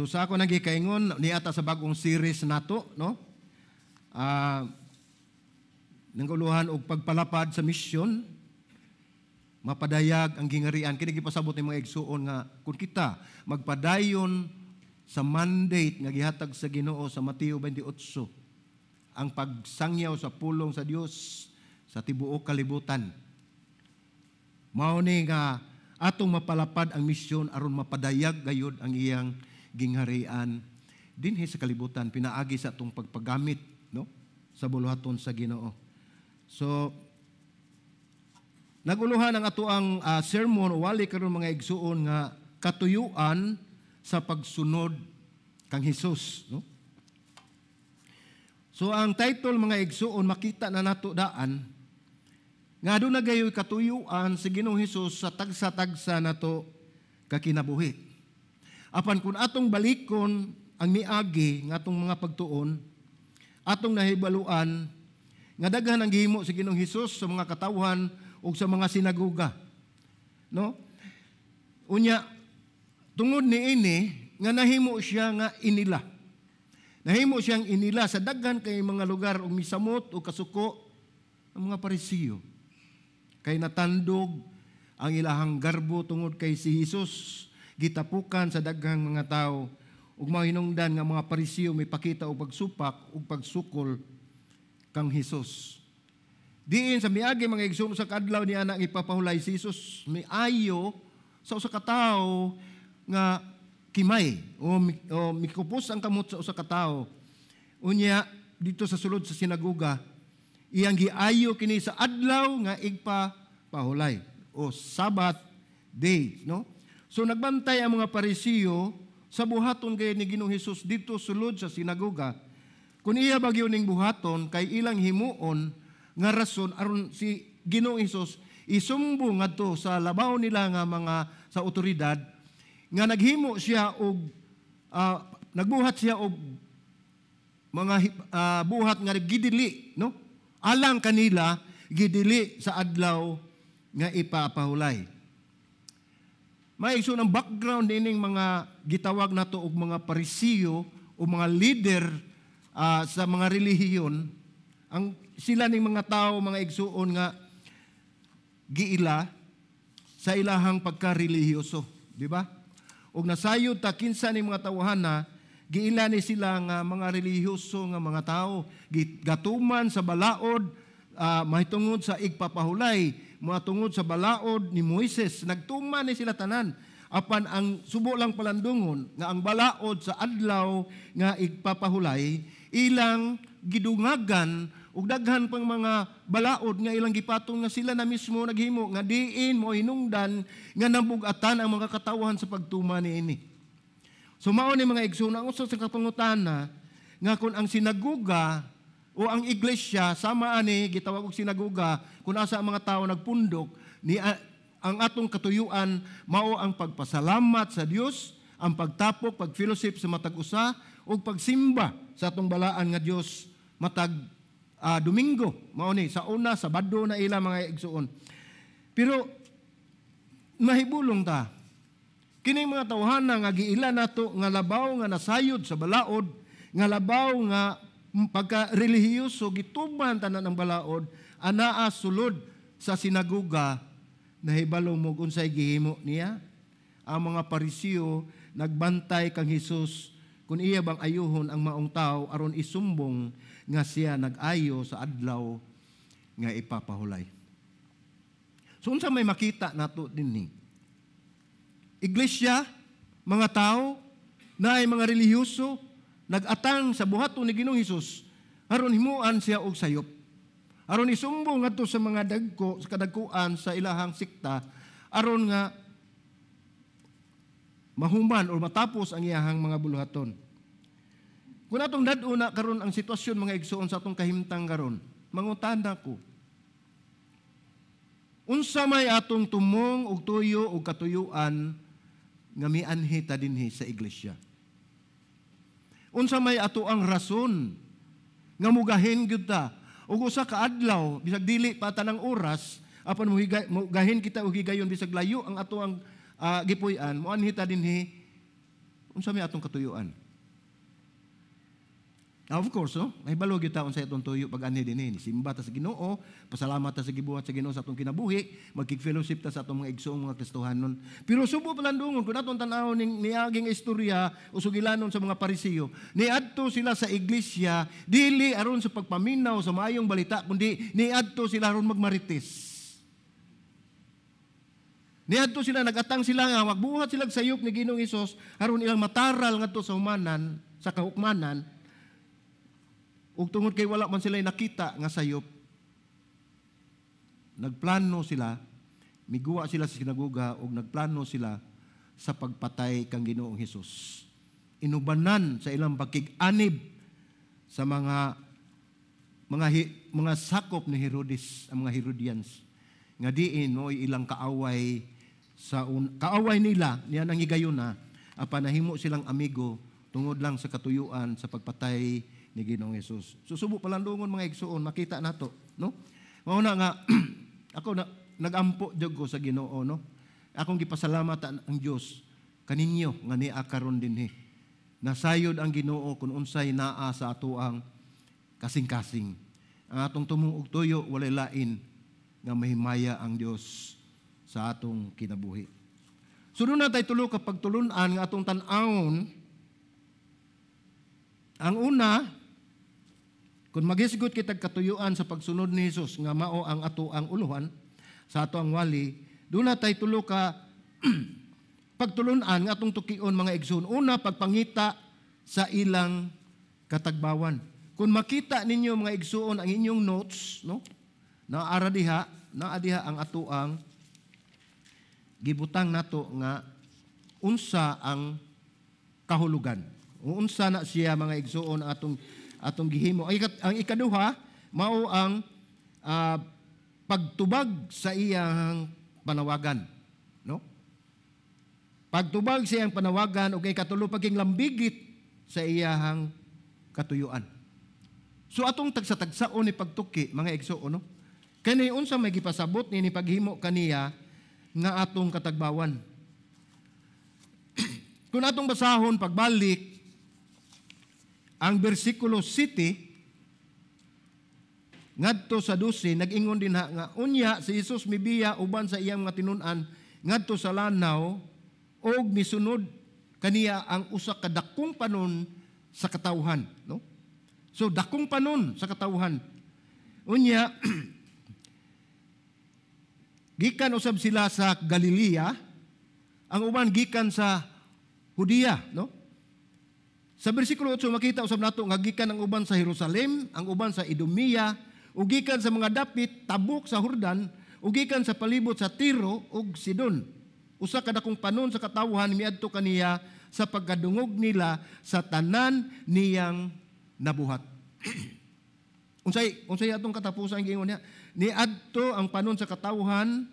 So sa ako nagikaingon niata sa bagong series nato, no? Nanguluhan og pagpalapad sa misyon, mapadayag ang gingarian. Kini gipasabot ni mga igsuon nga kung kita magpadayon sa mandate nga gihatag sa Ginoo sa Mateo 28, ang pagsangyaw sa pulong sa Dios sa tibuok kalibutan. Mao ni nga atong mapalapad ang misyon aron mapadayag gayud ang iyang gingharian dinhi sa kalibutan pinaagi sa atong pagpagamit, no, sa buluhaton sa Ginoo. So naguluhan ang atoang sermon wali karon, mga igsuon, nga katuyuan sa pagsunod kang Hesus, no? So ang title, mga igsuon, makita na nato daan nga aduna gayoy katuyuan si Ginoong Hesus sa tagsa-tagsa nato kakinabuhi. Apan kung atong balikon ang miagi nga atong mga pagtuon, atong nahibaluan nga daghan ang gihimo si Ginoong Hesus sa mga katawhan ug sa mga sinagoga. No? Unya tungod niini nga nahimo siya nga inila. Nahimo siyang inila sa daghan kay mga lugar ug misamot o kasuko ang mga Parisiyo. Kay natandog ang ilahang garbo tungod kay si Jesus gitapukan sa daghang mga tao ug mahinungdan nga mga Parisiyo may pakita og pagsupak ug pagsukol kang Hesus. Diin sa miagi, mga igsoon, sa kadlaw niya ang ipapahulay si Jesus miayo sa usa ka tawo nga kimay o mikupos ang kamot sa usa ka tawo. Unya dito sa sulod sa sinagoga iyang giayo kini sa adlaw nga igpapahulay o Sabbath day, no? So nagbantay ang mga Parisiyo sa buhaton kay ni Ginoong Hesus dito sulod sa sinagoga. Kung iya bagyo ning buhaton kay ilang himuon nga rason aron si Ginoong Hesus isumbong ngadto sa labaw nila nga mga sa otoridad nga naghimo siya og nagbuhat siya og mga buhat nga gidili, no, alang kanila gidili sa adlaw nga ipapahulay. May ang background nining mga gitawag nato og mga Parisiyo o mga leader sa mga relihiyon, ang sila ning mga tao, mga igsuon, nga giila sa ilahang pagkarelihiyoso, di ba? Og nasayod ta kinsa ning mga tawhana, giila ni sila nga mga relihiyoso nga mga tao, gatuman sa balaod mahitungod sa igpapahulay, mahitungod sa balaod ni Moises, nagtuman ni sila tanan. Apan ang subo lang palandungon nga ang balaod sa adlaw nga igpapahulay ilang gidungagan ug daghan pang mga balaod nga ilang gipatong nga sila na mismo naghimo nga diin mo hinungdan nga nabugatan ang mga katawhan sa pagtuma niini. So mao ni, mga igsoon, ang usa sa kapangutana nga kung ang sinagoga o ang iglesia sama ani gitawag og sinagoga, kung asa ang mga tao nagpundok ni ang atong katuyuan mao ang pagpasalamat sa Dios, ang pagtapok, pag-fellowship sa matag usa ug pagsimba sa atong balaan nga Dios matag Domingo. Mao ni sa una, Sabado na ila, mga igsuon. Pero mahibulong ta kining mga tawhana nga giila nato nga labaw nga nasayod sa balaod, nga labaw nga pagka relihiyoso, gituman tanan ang balaod, anaa sulod sa sinagoga. Nahibalo mo unsay gihimo niya? Ang mga Parisiyo nagbantay kang Hesus kung iya bang ayuhon ang maong tao aron isumbong nga siya nag-ayo sa adlaw nga ipapahulay. So unsa may makita nato dinhi? Iglesia, mga tao, naay mga relihiyoso, nag-atang sa buhaton ni Ginoong Hesus aron himuan siya og sayop. Aron isumbong ngadto sa mga dagko, sa kadagkuan sa ilahang sekta aron nga mahuman o matapos ang iyahang mga buluhaton. Kung atong dad-on na karon ang sitwasyon, mga igsoon, sa atong kahimtang karon, mangutana ko. Unsa may atong tumong og tuyo og katuyuan nga mianhi ta dinhi sa iglesia? Unsa may ato ang rason nga mugahin gyud ta ug usa ka adlaw, bisag dili pa tanang oras, apan mugahin kita og higayon bisag layo ang ato ang gipuy-an, moanhi ta dinhi Unsa may atong katuyuan? Now, of course, no? Mahibalo gyud ta unsa atong tuyo pag anhi dinhi. Simba ta sa Ginoo, pasalamat ta sa gibuhat sa Ginoo sa atong kinabuhi, magkig-fellowship ta sa atong mga igsoong mga Kristohanon. Pero subo palandungon kung atong tan-awon ning niaging istorya o sugilanon sa mga Parisiyo, niadto sila sa iglesia dili aron sa pagpaminaw sa maayong balita, kundi niadto sila aron magmarites. Niadto sila, nagatang sila nga magbuhat sila sayop ni Ginoong Hesus aron ilang mataral ngadto sa humanan, sa kahukmanan. Ug tungod kay wala man sila nakita nga sayop, nagplano sila, miguwa sila sa sinagoga ug nagplano sila sa pagpatay kang Ginoong Hesus. Inubanan sa ilang pakig-anib sa mga sakop ni Herodes, ang mga Herodians, nga diin mo'y ilang kaaway sa kaaway nila niya nang higayuna, apan nahimo silang amigo tungod lang sa katuyuan sa pagpatay ni Ginoong Hesus. Susubo palandungon, mga igsuon, makita nato, no? Mao na nga ako na nagampo jud ko sa Ginoo, no? Akong gipasalamat ang Dios kaninyo nga niya karon dinhi. Nasayod ang Ginoo kung unsay naa sa atoang kasing-kasing. Ang atong tumong og tuyo walay lain nga mahimaya ang Dios sa atong kinabuhi. So doon na tayo tulo ka pagtulunan nga atong tan-awon. Ang una, kung maghisgot kitag katuyuan sa pagsunod ni Jesus nga mao ang ato ang uluhan sa ato ang wali, doon na tayo tulo ka pagtulunan nga atong tukion, mga igsoon. Una, pagpangita sa ilang katagbawan. Kung makita ninyo, mga igsoon, ang inyong notes, no? Naara diha, naa diha ang ato ang gibutang nato nga unsa ang kahulugan. Unsa na siya, mga igsoon, atong gihimo. Ang ikaduha mao ang pagtubag sa iyang panawagan, no? Pagtubag sa iyang panawagan ug ikatulo, paging lambigit sa iyang katuyuan. So atong tagsa-tagsaon ni pagtuki, mga igsoon, no? Kani unsa may gipasabot ni paghimo kaniya nga atong katagbawan. Kung atong basahon pagbalik ang bersikulo 7 ngadto sa 12, nag-ingon din ha nga unya si Jesus mibiya uban sa iyang mga tinun-an ngadto sa lanaw og misunod kaniya ang usa ka dakong panon sa katawhan, no? So dakong panon sa katawhan. Unya gikan usab sila sa Galilea, ang uban gikan sa Judea, no? Sa bersikulo 8 makita usab nato nga gikan ang uban sa Jerusalem, ang uban sa Idumea, ug gikan sa mga dapit tabok sa Jordan, ug gikan sa palibot sa Tiro ug Sidon. Usa ka dakong panon sa katawhan miadto kaniya sa pagkadungog nila sa tanan niyang nabuhat. Unsay atong katapusan giingon niya? Niadto ang panon sa katawhan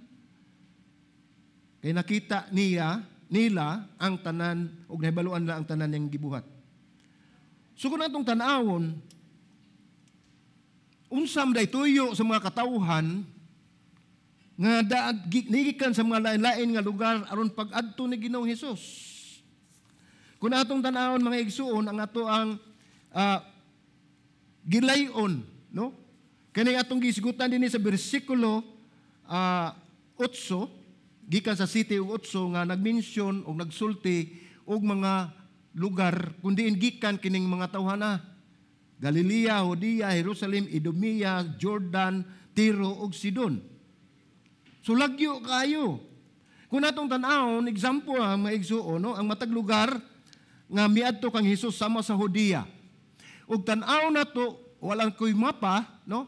kay nakita nila ang tanan ug nahibaluan nila ang tanan niyang gibuhat. So kung atong tan-awon, unsa man day tuyo sa mga katawhan nga nigikan sa mga lain-lain nga lugar aron pag-adto ni Ginoong Hesus? Kung atong tan-awon, mga igsuon, ang ato ang gilayon, no? Kani atong gisgutan dinhi sa bersikulo 8 gikan sa 7 ug 8 nga nagmensyon og nagsulti og mga lugar kun diin gikan kining mga tawhana: Galilea, Judea, Jerusalem, Idumea, Jordan, Tiro ug Sidon. So lagyo kayo. Kung atong tan-awon, example ang mga igsuon, no, ang matag lugar nga miadto kang Hesus sama sa Judea. Ug tan-aw nato, walang koy mapa, no?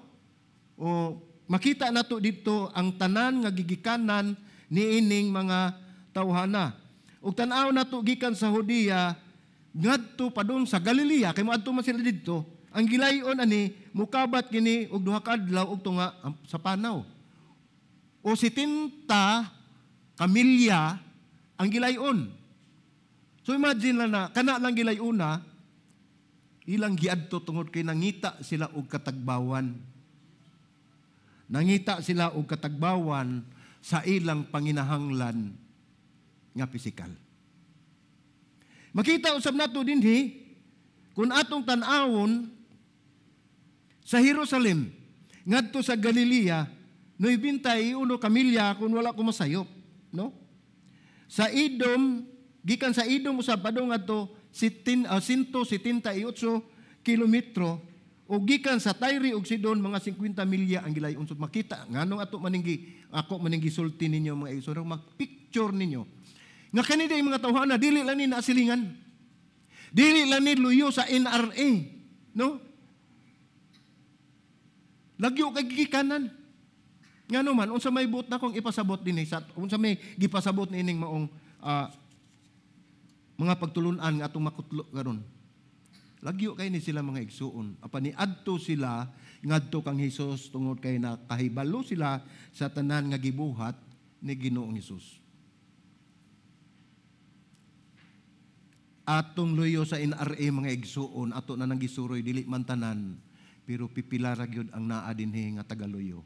O makita nato dito ang tanan nga gigikanan niining mga tawhana. Ug tan-aw nato gikan sa Judea ngadto padung sa Galilea, kay moadto man sila didto. Ang gilayon ani mukabat kini og 2 ka adlaw og tunga sa panaw. O 70 kamilya ang gilayon. So imagine lang na kana lang gilayona ilang giadto tungod kay nangita sila og katagbawan. Nangita sila og katagbawan sa ilang panginahanglan nga pisikal. Makita usab nato dinhi kung atong tan-awon sa Jerusalem ngadto sa Galilea 91 ka milya kung wala ko masayop, no? Sa Edom, gikan sa Edom usab padung ngadto 178 kilometro o gikan sa Tyre ug Sidon mga 50 milya ang gilayon. So makita nganong ato maninggi ako maninggi sulti ninyo mga igsoon, mag-picture ninyo nga kani day mga tawhana dili lang ni nasilingan. Dili lang ni luyo sa NRA, no? Lagyo kay gikanan. Ngano man unsa may buot na kong ipasabot dinhi sa unsa may gipasabot niining maong mga pagtulun-an nga atong makutlo karon. Lagyo kay ni sila mga igsuon. Apan niadto sila ngadto kang Hesus tungod kay nakahibalo sila sa tanan nga gibuhat ni Ginoong Hesus. Atong luyo sa NRA mga igsuon, ato na nang gisuroy dili man tanan, pero pipila ra gyud ang naa dinhi nga tagaluyo.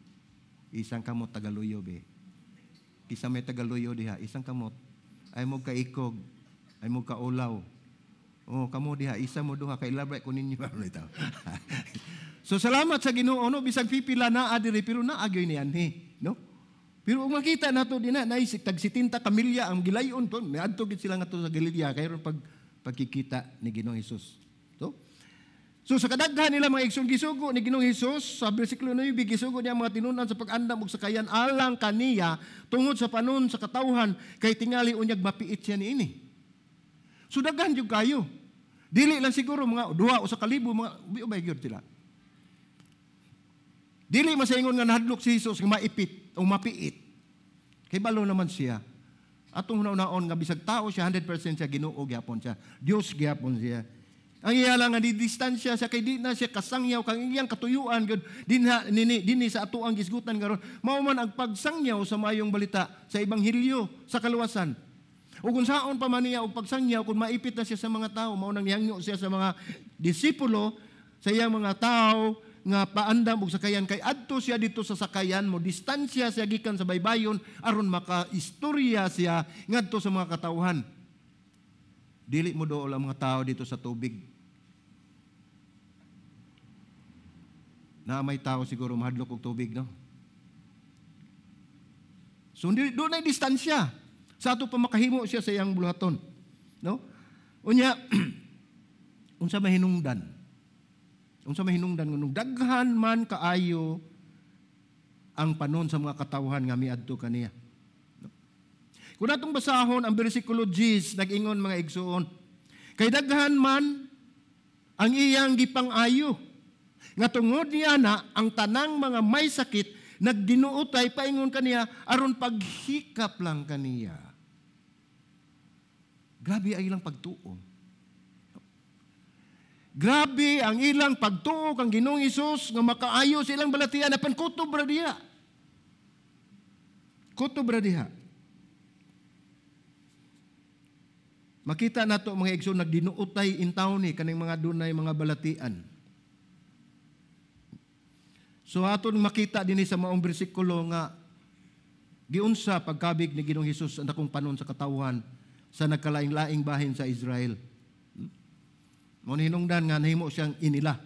Isang kamot tagaluyo be. Kisa may tagaluyo diha, isang kamot ay mo kaikog, ay mo kaulaw. Oh, kamo diha, isa mo duha kay labay ko ninyo. So salamat sa Ginoo no, bisag pipila naa diri pero naa gyud ni anhi, no? Pero kung makita nato dinha naay tag 70 ka milya ang gilayon to, miadto gid sila ngadto sa Galilea kay ron pagkikita ni Ginoong Hesus. So sa kadaghan nila mga igsoon gisugo ni Ginoong Hesus sa bersikulo 9, gisugo niya mga tinunan sa pag-andam og sakayan alang kaniya tungod sa panon sa katawhan kay tingali unyag mapiit siya niini. So daghan jud kayo. Dili lang siguro mga 2 o sa kalibo mga ubay gyud sila. Dili masaingon nga nahadlok si Hesus nga maipit o mapiit. Kay balo naman siya. Atong hunaon nga bisag tao siya 100% siya Ginoo gyapon siya. Dios gyapon siya. Ang iya lang nga didistansya siya kay di na siya kasangyaw kang iyang katuyuan gyud dinha nini dinhi sa ato ang gisgutan karon. Mao man ang pagsangyaw sa maayong balita sa ebanghelyo sa kaluwasan. Ug kung saon pa man niya og pagsangyaw kung maipit na siya sa mga tao, mao nang nihangyo siya sa mga disipulo sa iyang mga tao nga paandam og sakayan kay adto siya dito sa sakayan mo distansya siya gikan sa baybayon aron makaistorya siya ngadto sa mga katawhan. Dili mo dool ang mga tao dito sa tubig. Na may tao siguro mahadlok og tubig, no? So doon ay distansya. Sa ato pa makahimo siya sa iyang buluhaton, no? Unya unsa mahinungdan? Unsa mahinungdan ngunong daghan man kaayo ang panon sa mga katawhan nga miadto kaniya. No? Kung atong basahon ang bersikulo 10 nag-ingon mga igsuon, kay daghan man ang iyang gipang-ayo nga tungod niya na ang tanang mga may sakit nagdinuotay paingon kaniya aron paghikap lang kaniya. Grabe ang ilang pagtuo. Grabe ang ilang pagtuo kang Ginoong Hesus nga makaayo sa ilang balatian apan kutob ra diha. Kutob ra diha. Makita nato mga igsoon nagdinuotay intawon ni kaning mga dunay mga balatian. So aton makita dinhi sa maong bersikulo nga giunsa pagkabig ni Ginoong Hesus ang dakong panon sa katawhan sa nagkalaing-laing bahin sa Israel. Mao ni hinungdan nga nahimo siyang inila.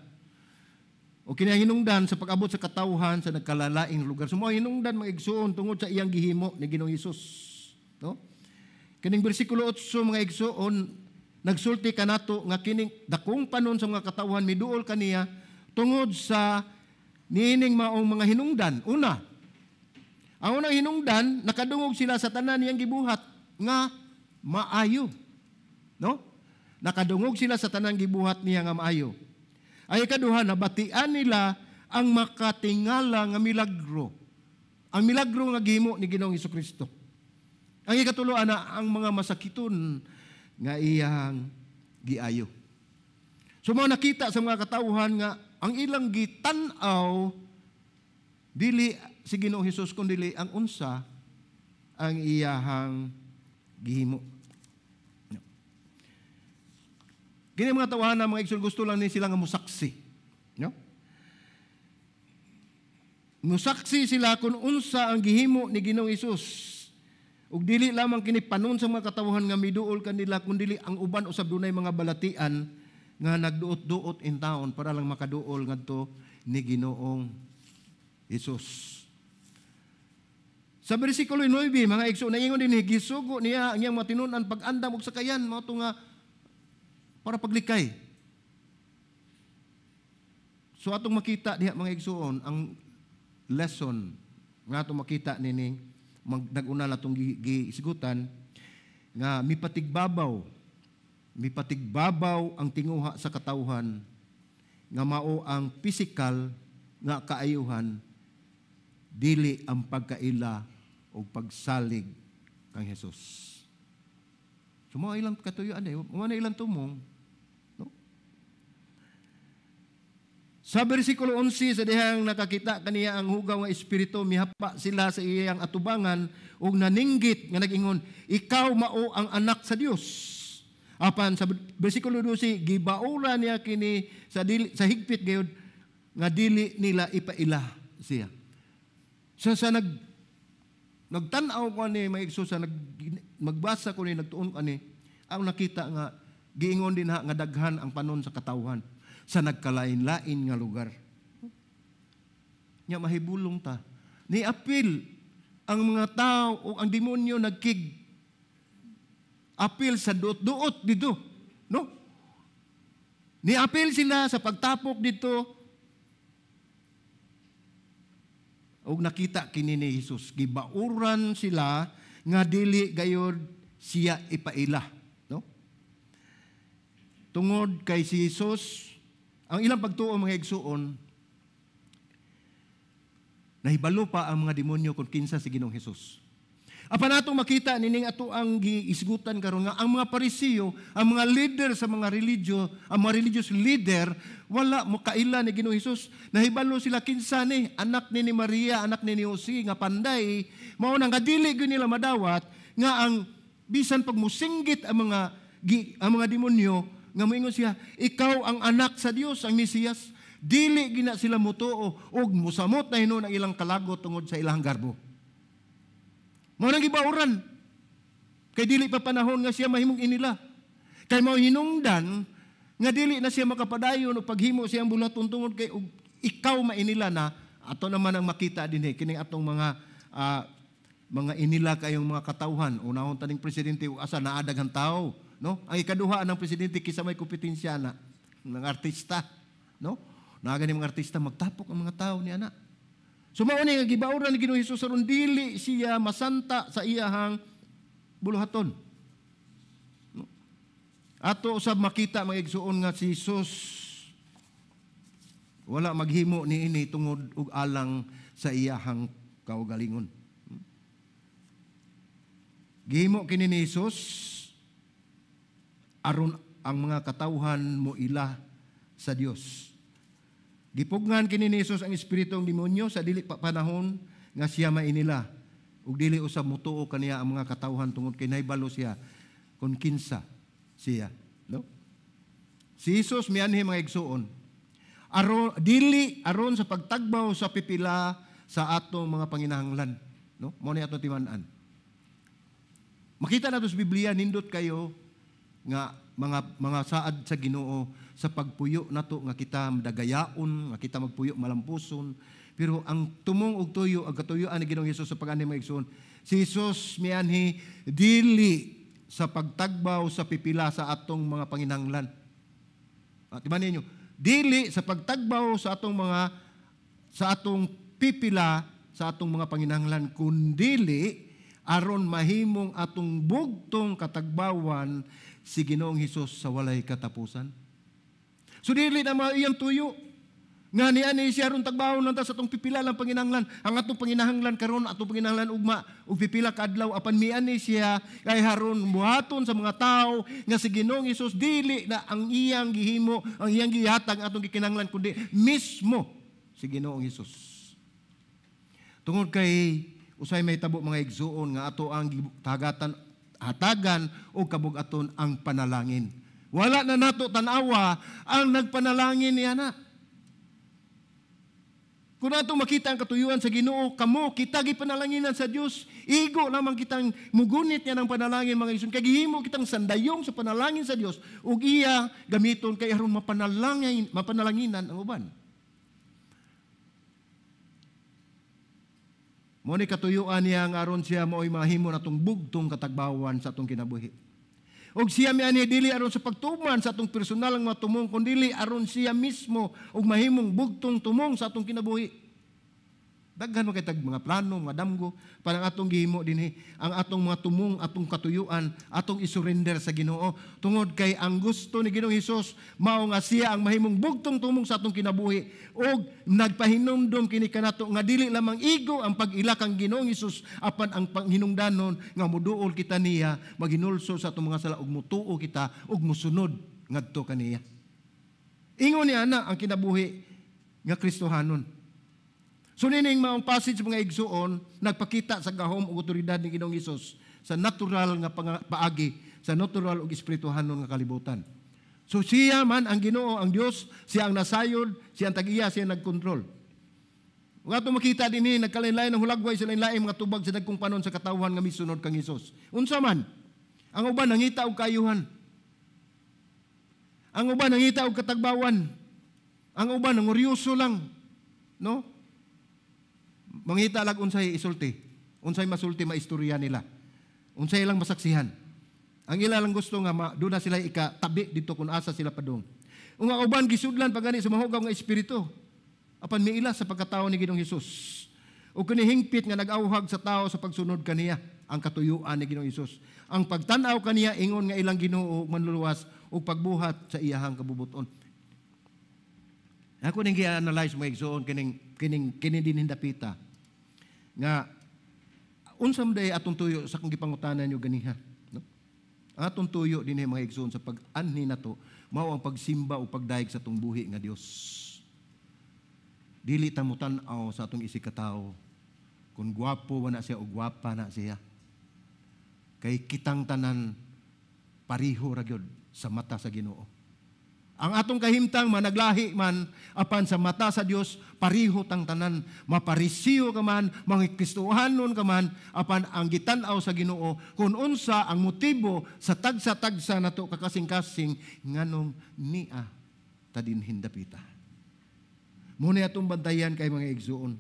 O kini hinungdan sa pag-abot sa katawhan sa nagkalalaing lugar. So mao hinungdan mga igsuon tungod sa iyang gihimo ni Ginoong Hesus, no? Kining bersikulo 8 mga igsuon nagsulti kanato nga kining dakong panon sa mga katawhan miduol kaniya tungod sa niining maong mga hinungdan. Una, ang unang hinungdan nakadungog sila sa tanan niyang gibuhat nga maayo, no? Nakadungog sila sa tanang gibuhat niya nga maayo. Ay ikaduha, nabatian nila ang makatingala nga milagro. Ang milagro nga gihimo ni Ginoong Hesukristo. Ang ikatulo ana ang mga masakiton nga iyang giayo. So mao nakita sa mga katawhan nga ang ilang gitan-aw dili si Ginoong Hesus kundi ang unsa ang iyahang gihimo. Kini mga tawahan mga igsoon gusto lang ni sila nga musaksi, no? Musaksi sila kung unsa ang gihimo ni Ginoong Hesus. Ug dili lamang kini panon sa mga katawhan nga miduol kanila, kundili ang uban usab dunay mga balatian nga nagduot-duot in town para lang makaduol ngadto ni Ginoong Hesus. Sa bersikulo 9, mga igsoon, naingon dinhi, gisugo niya ang iyang matinunan pag-andam og sakayan, mao to nga para paglikay. So atong makita diha, mga igsoon, ang lesson nga atong makita nining nag-una natong giisgutan nga mipatigbabaw ang tinguha sa katawhan nga mao ang physical nga kaayuhan, dili ang pagkaila o pagsalig kang Jesus. So mao ilang katuyuan eh, mao na ilang tumong. No? Sa bersikulo 11, sa dihang nakakita kaniya ang hugaw nga espiritu, mihapa sila sa iyang atubangan ug naninggit nga nag-ingon, "Ikaw mao ang anak sa Dios." Apan sa bersikulo 12, gibaura niya kini sa dili, sa higpit gayud nga dili nila ipaila siya. So sa nagtan-aw ko ani, mga igsoon, sa magbasa ko ni, nagtuon ko ani, ang nakita nga giingon din ha nga daghan ang panon sa katawhan sa nagkalain-lain nga lugar. Nya mahibulong ta. Ni apil ang mga tao o ang demonyo nagkig apil sa duot-duot dito, no? Ni apil sila sa pagtapok dito. Og nakita kini ni Jesus, gibauran sila nga dili gayod siya ipaila, no? Tungod kay si Jesus, ang ilang pagtuo, mga igsuon, nahibalo pa ang mga demonyo kung kinsa si Ginoong Hesus. Apan atong makita nining ato ang giisgutan karon nga ang mga Parisiyo, ang mga leader sa mga religyo, ang mga religious leader, wala mo kaila ni Ginoong Hesus. Nahibalo sila kinsa ni, anak ni Maria, anak ni Jose nga panday. Mao nang dili gyud nila madawat nga ang bisan pag musinggit ang mga demonyo nga moingon siya, "Ikaw ang anak sa Dios, ang Mesiyas." Dili gina sila mutuo og musamot na hinuon ang ilang kalagot tungod sa ilang garbo. Mao nang gibauran. Kay dili pa panahon nga siya mahimong inila. Kay mao hinungdan nga dili na siya makapadayon o paghimo siyang bulaton tungod kay og ikaw mainila na. Ato naman ang makita dinhi kining atong mga inila kayong mga katawhan. Unahon taning presidente o asa naa daghang tao, no? Ang ikaduha ng presidente kisa may kompetensya na ng artista, no? Naa gani mga artista magtapok ang mga tao niya na. So mao ni nga gibauran ni Ginoong Hesus aron dili siya masanta sa iyahang buluhaton. No? Ato usab makita, mga igsuon, nga si Jesus wala maghimo niini tungod og alang sa iyahang kaugalingon. Gihimo kini ni Jesus aron ang mga katawhan mo ila sa Dios. Gipugngan kini ni Jesus ang espiritu ng demonyo sa dili pa panahon nga siya mainila. Ug dili usab mutuo kaniya ang mga katawhan tungod kay nahibalo siya kung kinsa siya, no? Si Jesus mianhi, mga igsuon, aron dili aron sa pagtagbaw sa pipila sa atong mga panginahanglan, no? Mao ni atong timan-an. Makita nato sa Biblia, nindot kayo nga mga saad sa Ginoo sa pagpuyo nato nga kita madagayaon, nga kita magpuyo malampuson. Pero ang tumong og tuyo, ang katuyuan ni Ginoong Hesus sa pag-anhi, mga igsoon, si Jesus mianhi dili sa pagtagbaw sa pipila sa atong mga panginahanglan. At timan ninyo, dili sa pagtagbaw sa atong pipila sa atong mga panginahanglan, kundili aron mahimong atong bugtong katagbawan si Ginoong Hesus sa walay katapusan. So dili na maiyang tuyo nga niani siya aron tagbawon lang ta sa atong pipila lang panginahanglan. Ang atong panginahanglan karon, atong panginahanglan ugma ug pipila ka adlaw, apan miani siya kay haron buhaton sa mga tao nga si Ginoong Hesus dili na ang iyang gihimo, ang iyang gihatag atong gikinahanglan, kundi mismo si Ginoong Hesus. Tungod kay usay may tabo, mga igsuon, nga ato ang tagatan hatagan o kabug-aton ang panalangin. Wala na nato tan-awa ang nagpanalangin niya na. Kung atong makita ang katuyuan sa Ginoo, kamo kita gipanalanginan sa Dios. Igo lamang kitang mugunit niya ng panalangin, mga igsoon. Kay gihimo kitang sandayong sa panalangin sa Dios ug iya gamiton kay aron mapanalanginan ang uban. Mo ni katuyuan niya nga aron siya mao'y mahimo natong bugtong katagbawan sa atong kinabuhi. Og siya miani dili aron sa pagtuman sa atong personal nga mga tumong, kundi aron siya mismo og mahimong bugtong tumong sa atong kinabuhi. Daghan man kay tag mga plano, mga damgo, parang atong gihimo dinhi ang atong mga tumong, atong katuyuan, atong isurrender sa Ginoo. Tungod kay ang gusto ni Ginoong Hesus mao nga siya ang mahimong bugtong tumong sa atong kinabuhi, og nagpahinumdom kini kanato nga dili lamang igo ang pag-ila kang Ginoong Hesus, apan ang panghinungdanon nga moduol kita niya, maghinulsol sa atong mga sala ug mutuo kita ug mosunod ngadto kaniya. Ingon niya na ang kinabuhi nga Kristohanon. So nining maong passage, mga igsuon, nagpakita sa gahom ug otoridad ni Ginoong Hesus sa natural nga paagi, sa natural ug espirituhanon nga kalibutan. So siya man ang Ginoo, ang Dios, siya ang nasayod, siya ang tag-iya, siya ang nagkontrol. Ug ato makita dinhi nagkalain-lain ang hulagway sa lain-laing mga tubag sa dagkong panon sa katawhan nga misunod kang Hesus. Unsa man? Ang uban nangita og kaayuhan. Ang uban nangita og katagbawan. Ang uban nanguryoso lang, no? Mangita lag unsay isulti, unsay masulti maistorya nila, unsay ilang masaksihan. Ang ila lang gusto nga doon na sila ikatabi dito kung asa sila padung. Ug ang uban gisudlan pa gani sa mahugaw nga espiritu. Apan miila sa pagkatao ni Ginoong Hesus. Ug kini hingpit nga nag-awhag sa tao sa pagsunod kaniya ang katuyuan ni Ginoong Hesus. Ang pagtan-aw kaniya ingon nga ilang Ginoo ug manluluwas ug pagbuhat sa iyahang kabubuton. Ako ning gi-analyze, mga igsoon, kining kining kini din hindapita nga unsa man day atong tuyo sa akong gipangutana niyo ganiha, no? Ang atong tuyo dinhi, mga igsoon, sa pag-anhi nato mao ang pagsimba o pagdayeg sa atong buhi nga Dios. Dili ta motan-aw sa atong isig katawo kung gwapo ba na siya o gwapa na siya. Kay kitang tanan pariho ra gyud sa mata sa Ginoo. Ang atong kahimtang man, naglahi man, apan sa mata sa Dios pariho tang tanan. Maparisiyo ka man, mga Kristohanon ka man, apan ang gitan-aw sa Ginoo kung unsa ang motibo sa tagsa-tagsa nato kakasing-kasing nganong nia ta dinhin dapita. Muna atong bantayan kay mga igsuon.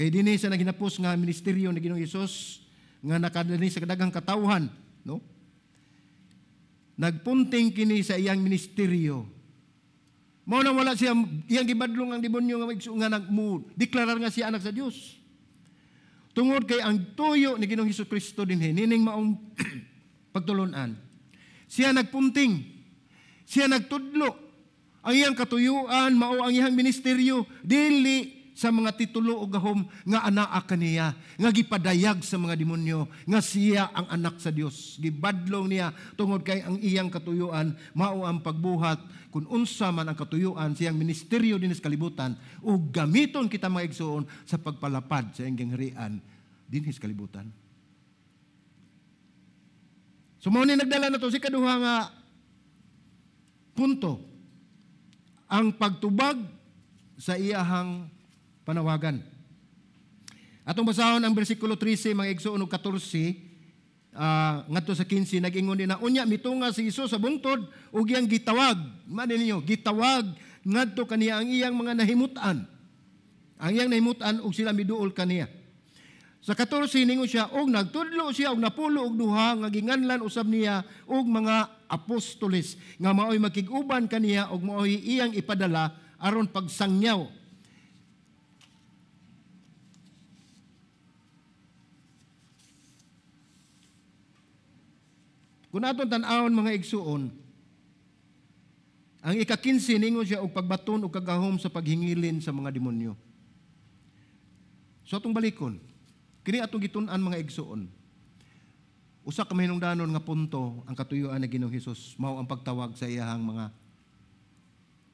Kay dinhi sa naginapos nga ministeryo ni Ginoong Hesus nga nakadani sa kadaghang katawhan, no? Nagpunting kini sa iyang ministeryo. Mao na wala siya iyang gibadlong ang demonyo nga nga nagmu deklarar nga siya anak sa Dios. Tungod kay ang tuyo ni Ginoong Hesus Kristo dinhi nining maong pagtulon-an. Siya nagpunting. Siya nagtudlo. Ang iyang katuyuan mao ang iyang ministeryo dili sa mga titulo o gahom nga anaa kaniya, nga gipadayag sa mga demonyo, nga siya ang anak sa Dios. Gibadlong niya tungod kay ang iyang katuyuan mao ang pagbuhat kung unsa man ang katuyuan siyang ministeryo dinhi sa kalibutan ug gamiton kita, mga igsoon, sa pagpalapad sa iyang gingharian dinhi sa kalibutan. So mao ni nagdala na to si kaduha nga punto, ang pagtubag sa iyahang panawagan. Atong basahon ang bersikulo 13, mga igsoon, ug 14 ngadto sa 15. Nag-ingon din na, unya mitunga si Hesus sa bungtod ug iyang gitawag, man ninyo, gitawag ngadto kaniya ang iyang mga nahimutan. Ang iyang nahimutan ug sila miduol kaniya. Sa 14 ningon siya, og nagtudlo siya og napulo og duha nga ginganlan usab niya og mga apostoles nga maoy makig-uban kaniya ug maoy iyang ipadala aron pagsangyaw. Kung atong tan-awon, mga igsuon, ang ika-15 ningon siya og pagbaton og kagahom sa paghingilin sa mga demonyo. So atong balikon, kini atong gitun-an, mga igsuon. Usa ka mahinungdanon nga punto ang katuyuan ni Ginoong Hesus mao ang pagtawag sa iyahang mga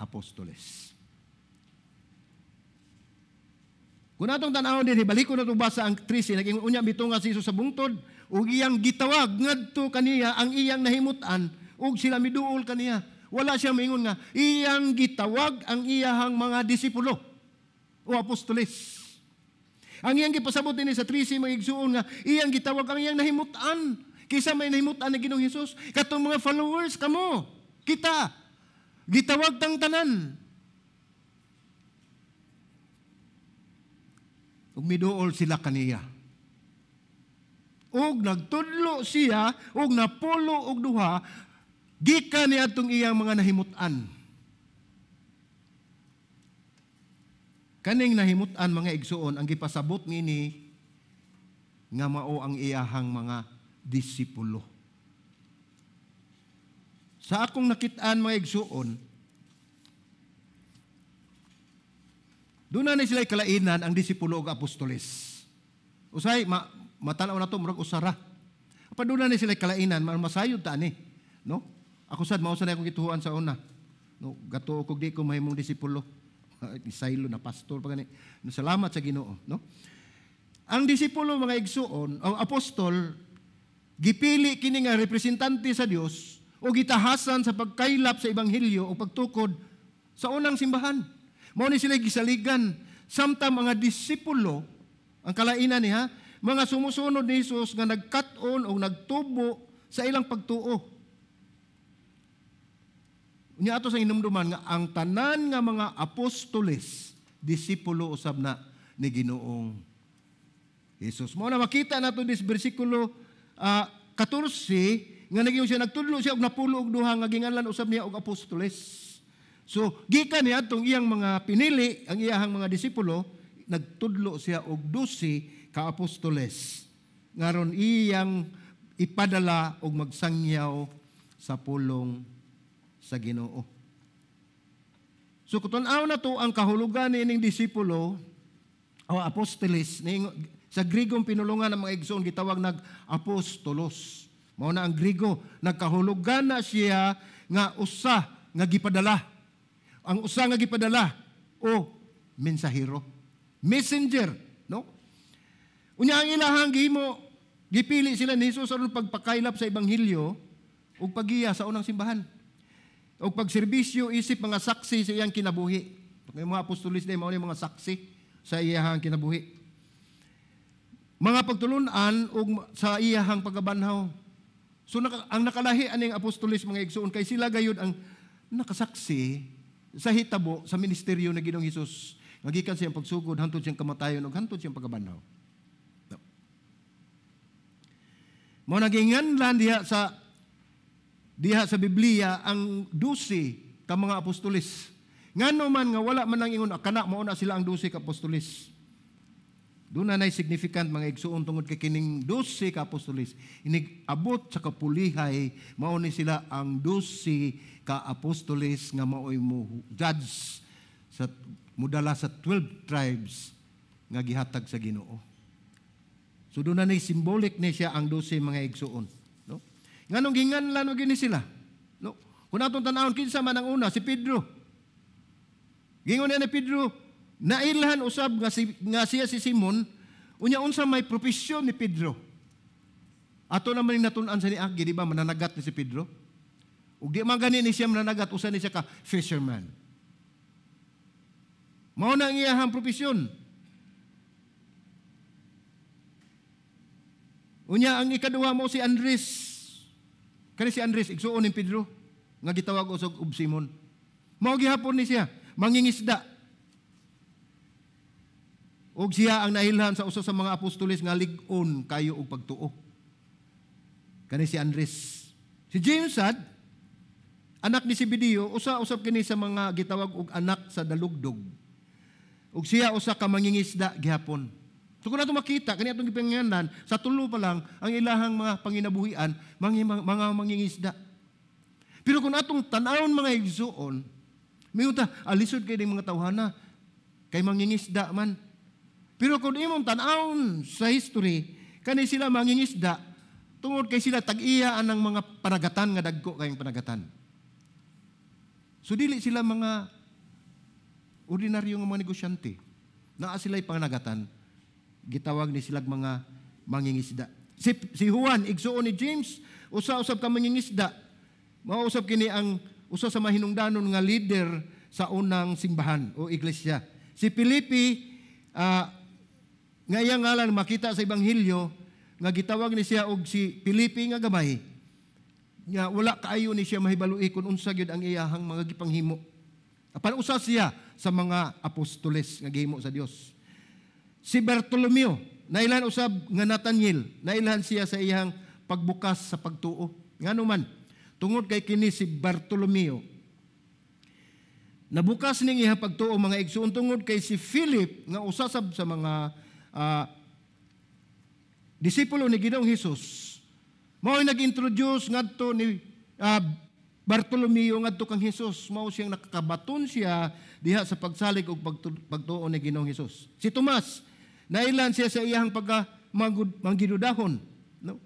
apostoles. Kung atong tan-awon din, balikon natong basa ang 13, naging unya mitunga si Jesus sa bungtod ug iyang gitawag ngadto kaniya ang iyang nahimutan ug sila miduol kaniya. Wala siya maingon nga iyang gitawag ang iyahang mga disipulo. o apostoles. Ang iyang gipasabot dinhi sa 13, mga igsuon, nga iyang gitawag ang iyang nahimutan. Kinsa may nahimutan ni Ginoong Hesus? Katong mga followers kamo. Kita. Gitawag tang tanan. Ug miduol sila kaniya. Ug nagtudlo siya ug napulo og duha gikan niadtong iyang mga nahimutan. Kaning nahimutan, mga igsuon, ang gipasabot niini nga mao ang iyahang mga disipulo. Sa akong nakitaan, mga igsuon, doon na sila kalainan ang disipulo og apostoles. Usay, matanaw na to, murag usara. Pa doon na sila kalainan, masayod ta ni. No? Ako sad, mao sad akong gituhuan sa una. No, gato kog di ko mahimong disipulo. Isaylo na pastor pa gani. No, salamat sa Ginoo, no? Ang disipulo, mga igsuon, ang apostol, gipili kini nga representante sa Dios o gitahasan sa pagkaylap sa ebanghelyo o pagtukod sa unang simbahan. Mao ni sila gisaligan. Samtang mga disipulo, ang kalainan niya, mga sumusunod ni Jesus nga nagkat-on o nagtubo sa ilang pagtuo. Unya ato sa inumduman nga ang tanan nga mga apostoles, disipulo usab na ni Ginoong Jesus. Mao na makita nato this bersikulo 14 nga naging siya nagtudlo siya og napulo og duha nga ginganlan usab niya og apostoles. So gikan niya atong iyang mga pinili, ang iyahang mga disipulo, nagtudlo siya og 12 ka apostoles ngaron iyang ipadala og magsangyaw sa pulong sa Ginoo. So kung tan-aw na to ang kahulugan niining disipulo o apostoles, sa Grigong pinulungan ng mga igsoon gitawag nag apostolos. Mao na ang Grigo, nagkahulugan na siya nga usa nga gipadala. Ang usa nga gipadala o mensahero, messenger, no? Unya ang ilahang gihimo, gipili sila ni Jesus aron pagpakaylap sa ebanghelyo ug paggiya sa unang simbahan. O pagserbisyo isip mga saksi sa iyang kinabuhi. May mga apostolis na mao ni mga saksi sa iyang kinabuhi. Mga pagtulunan og sa iyahang pagabanhaw. So ang nakalahi aning apostolis, mga igsoon, kay sila gayud ang nakasaksi sa hitabo sa ministeryo ni Ginoong Hesus. Nga gikan siyang pagsugod hantod siyang kamatayon ug hantod siyang pagabanhaw. No. Mao naginganlan diha sa Biblia ang 12 ka mga apostolis. Ngano man nga wala man ang ingon kana mao na sila ang 12 ka apostolis. Doon na significant, mga igsuon, tungod kay kining 12 ka apostolis inig abot sa kapulihay, mao ni sila ang 12 ka apostolis nga maoy mo judge sa mudala sa 12 tribes nga gihatag sa Ginoo. So doon na symbolic ni siya ang 12, mga igsuon. No? Nganong ginganlan og gini sila? No? Kung atong tan-awon, kinsa man ang una? Si Pedro. Gingon niya ni Pedro, nailhan usab nga siya si Simon. Unya unsa may propesyon ni Pedro? Ato naman yung natun-an sa niagi, di ba, mananagat ni si Pedro? Ug di man gani ni siya mananagat, usa ni siya ka fisherman. Mao na ang iyahang propesyon. Unya ang ikaduha mo si Andres. Kani si Andres igsuon ni Pedro nga gitawag usog og Simon. Mao gihapon ni siya, mangingisda. Og siya ang nailhan sa usa sa mga apostoles nga lig-on kayo og pagtuo. Kani si Andres. Si James sad, anak ni Zebedeo, usa usab kini sa mga gitawag og anak sa dalugdog. Og siya usa ka mangingisda gihapon. So kung nato makita, kani atong gipangyanan, sa tulo pa lang, ang ilahang mga panginabuhian, mga mangingisda. Pero kung atong tan-awon, mga igsuon, mayuta, alisod kay ning mga tawhana, kay mangingisda man. Pero kung imong tan-awon sa history, kani sila mangingisda, tungod kay sila tag-iya anang mga panagatan nga dagko kayong panagatan. So dili sila mga ordinaryo nga mga negosyante. Naa sila'y panagatan. Gitawag ni silag mga mangingisda. Si Juan, igsuon ni James, usa-usab ka mangingisda. Mausab kini ang usa sa mahinungdanon nga leader sa unang simbahan o iglesia. Si Felipe nga iyang ngalan makita sa Ebanghelyo nga gitawag ni siya og si Felipe nga gamay, nga wala kaayo ni siya mahibalui kung unsa gyud ang iyahang mga gipanghimo. Apan usa siya sa mga apostoles nga gihimo sa Dios. Si Bartolomeo, nailhan usab nga Nathaniel, nailhan siya sa iyang pagbukas sa pagtuo. Ngano man, tungod kay kini si Bartolomeo, nabukas ning iyang pagtuo, mga igsuon, tungod kay si Philip nga usa sab sa mga disipulo ni Ginoong Hesus, mao nag-introduce ngadto ni Bartolomeo ngadto kang Hesus. Mao siyang nakakabaton siya diha sa pagsalig og pagtuo ni Ginoong Hesus. Si Tomas, nailan siya sa iyang pagka manggidudahon, no?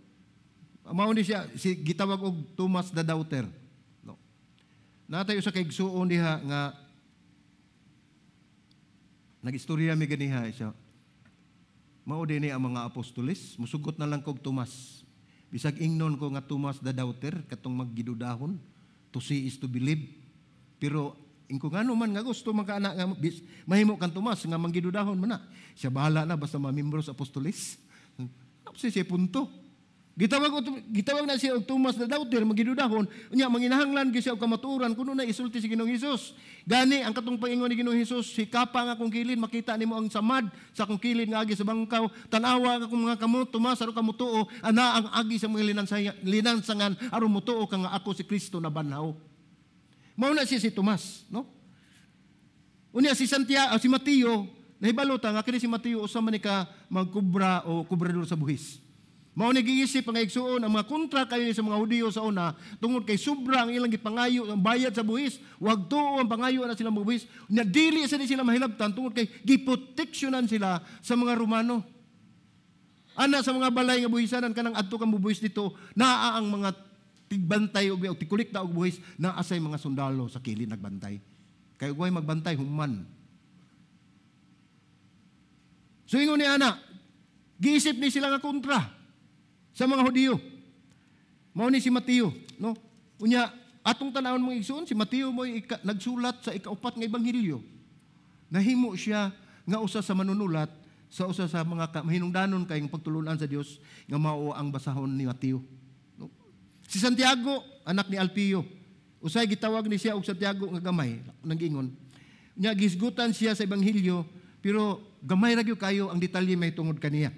Mao ni siya si gitawag og Thomas the Doubter, no? Natay usa ka igsuon diha nga nagistorya mi ganiha siya. Mao dinhi ang mga apostoles, musugot na lang kog Tomas. Bisag ingnon ko nga Thomas the Doubter, katong maggidudahon, to see is to believe. Pero ingko ngano man nga gusto man ka ana nga mahimo kang Tomas nga manggidudahon man na. Siya bahala na basta mamembro sa apostoles. Tapos siya punto. Gitawag na siya og Thomas the Doubter, magidudahon. Unya manginahanglan gyud siya og kamatuoran kuno na isulti si Ginoong Hesus. Gani ang katong paingon ni Ginoong Hesus, hikapa nga akong kilin, makita nimo ang samad sa akong kilin nga agi sa bangkaw. Tan-awa nga akong mga kamot, Tomas, aron ka motuo, ana ang agi sa mga linansangan aron motuo ka nga ako si Kristo na banhaw. Mao na siya si Tomas, no? Unya si Santiago, si Mateo, nahibalo ta nga kini si Mateo usa man ni ka magkubra o kubrador sa buhis. Mao ni giisip ang igsuon ang mga kontra kayo ni sa mga Hudiyo sa una tungod kay sobra ang ilang gipangayo ang bayad sa buhis, wag tuo ang pangayo na sila buhis, nya dili sa sila mahilabtan tungod kay giproteksyonan sila sa mga Romano. Ana sa mga balay nga buhisanan kanang adto kang bubuhis dito, naa ang mga tigbantay og tikulikta og buhis, naa say mga sundalo sa kilid nagbantay. Kay way magbantay human. So ingon ni ana, giisip ni sila nga kontra sa mga Hudiyo. Mao ni si Mateo, no? Unya atong tan-awon mga igsoon, si Mateo mo'y nagsulat sa ikaupat nga ebanghelyo. Nahimo siya nga usa sa manunulat sa usa sa mga mahinungdanon kayong pagtulunan sa Dios nga mao ang basahon ni Mateo, no? Si Santiago, anak ni Alpio, usay gitawag ni siya og Santiago nga gamay, nag-ingon. Unya gisgutan siya sa ebanghelyo, pero gamay ra gyud kayo ang detalye may tungod kaniya.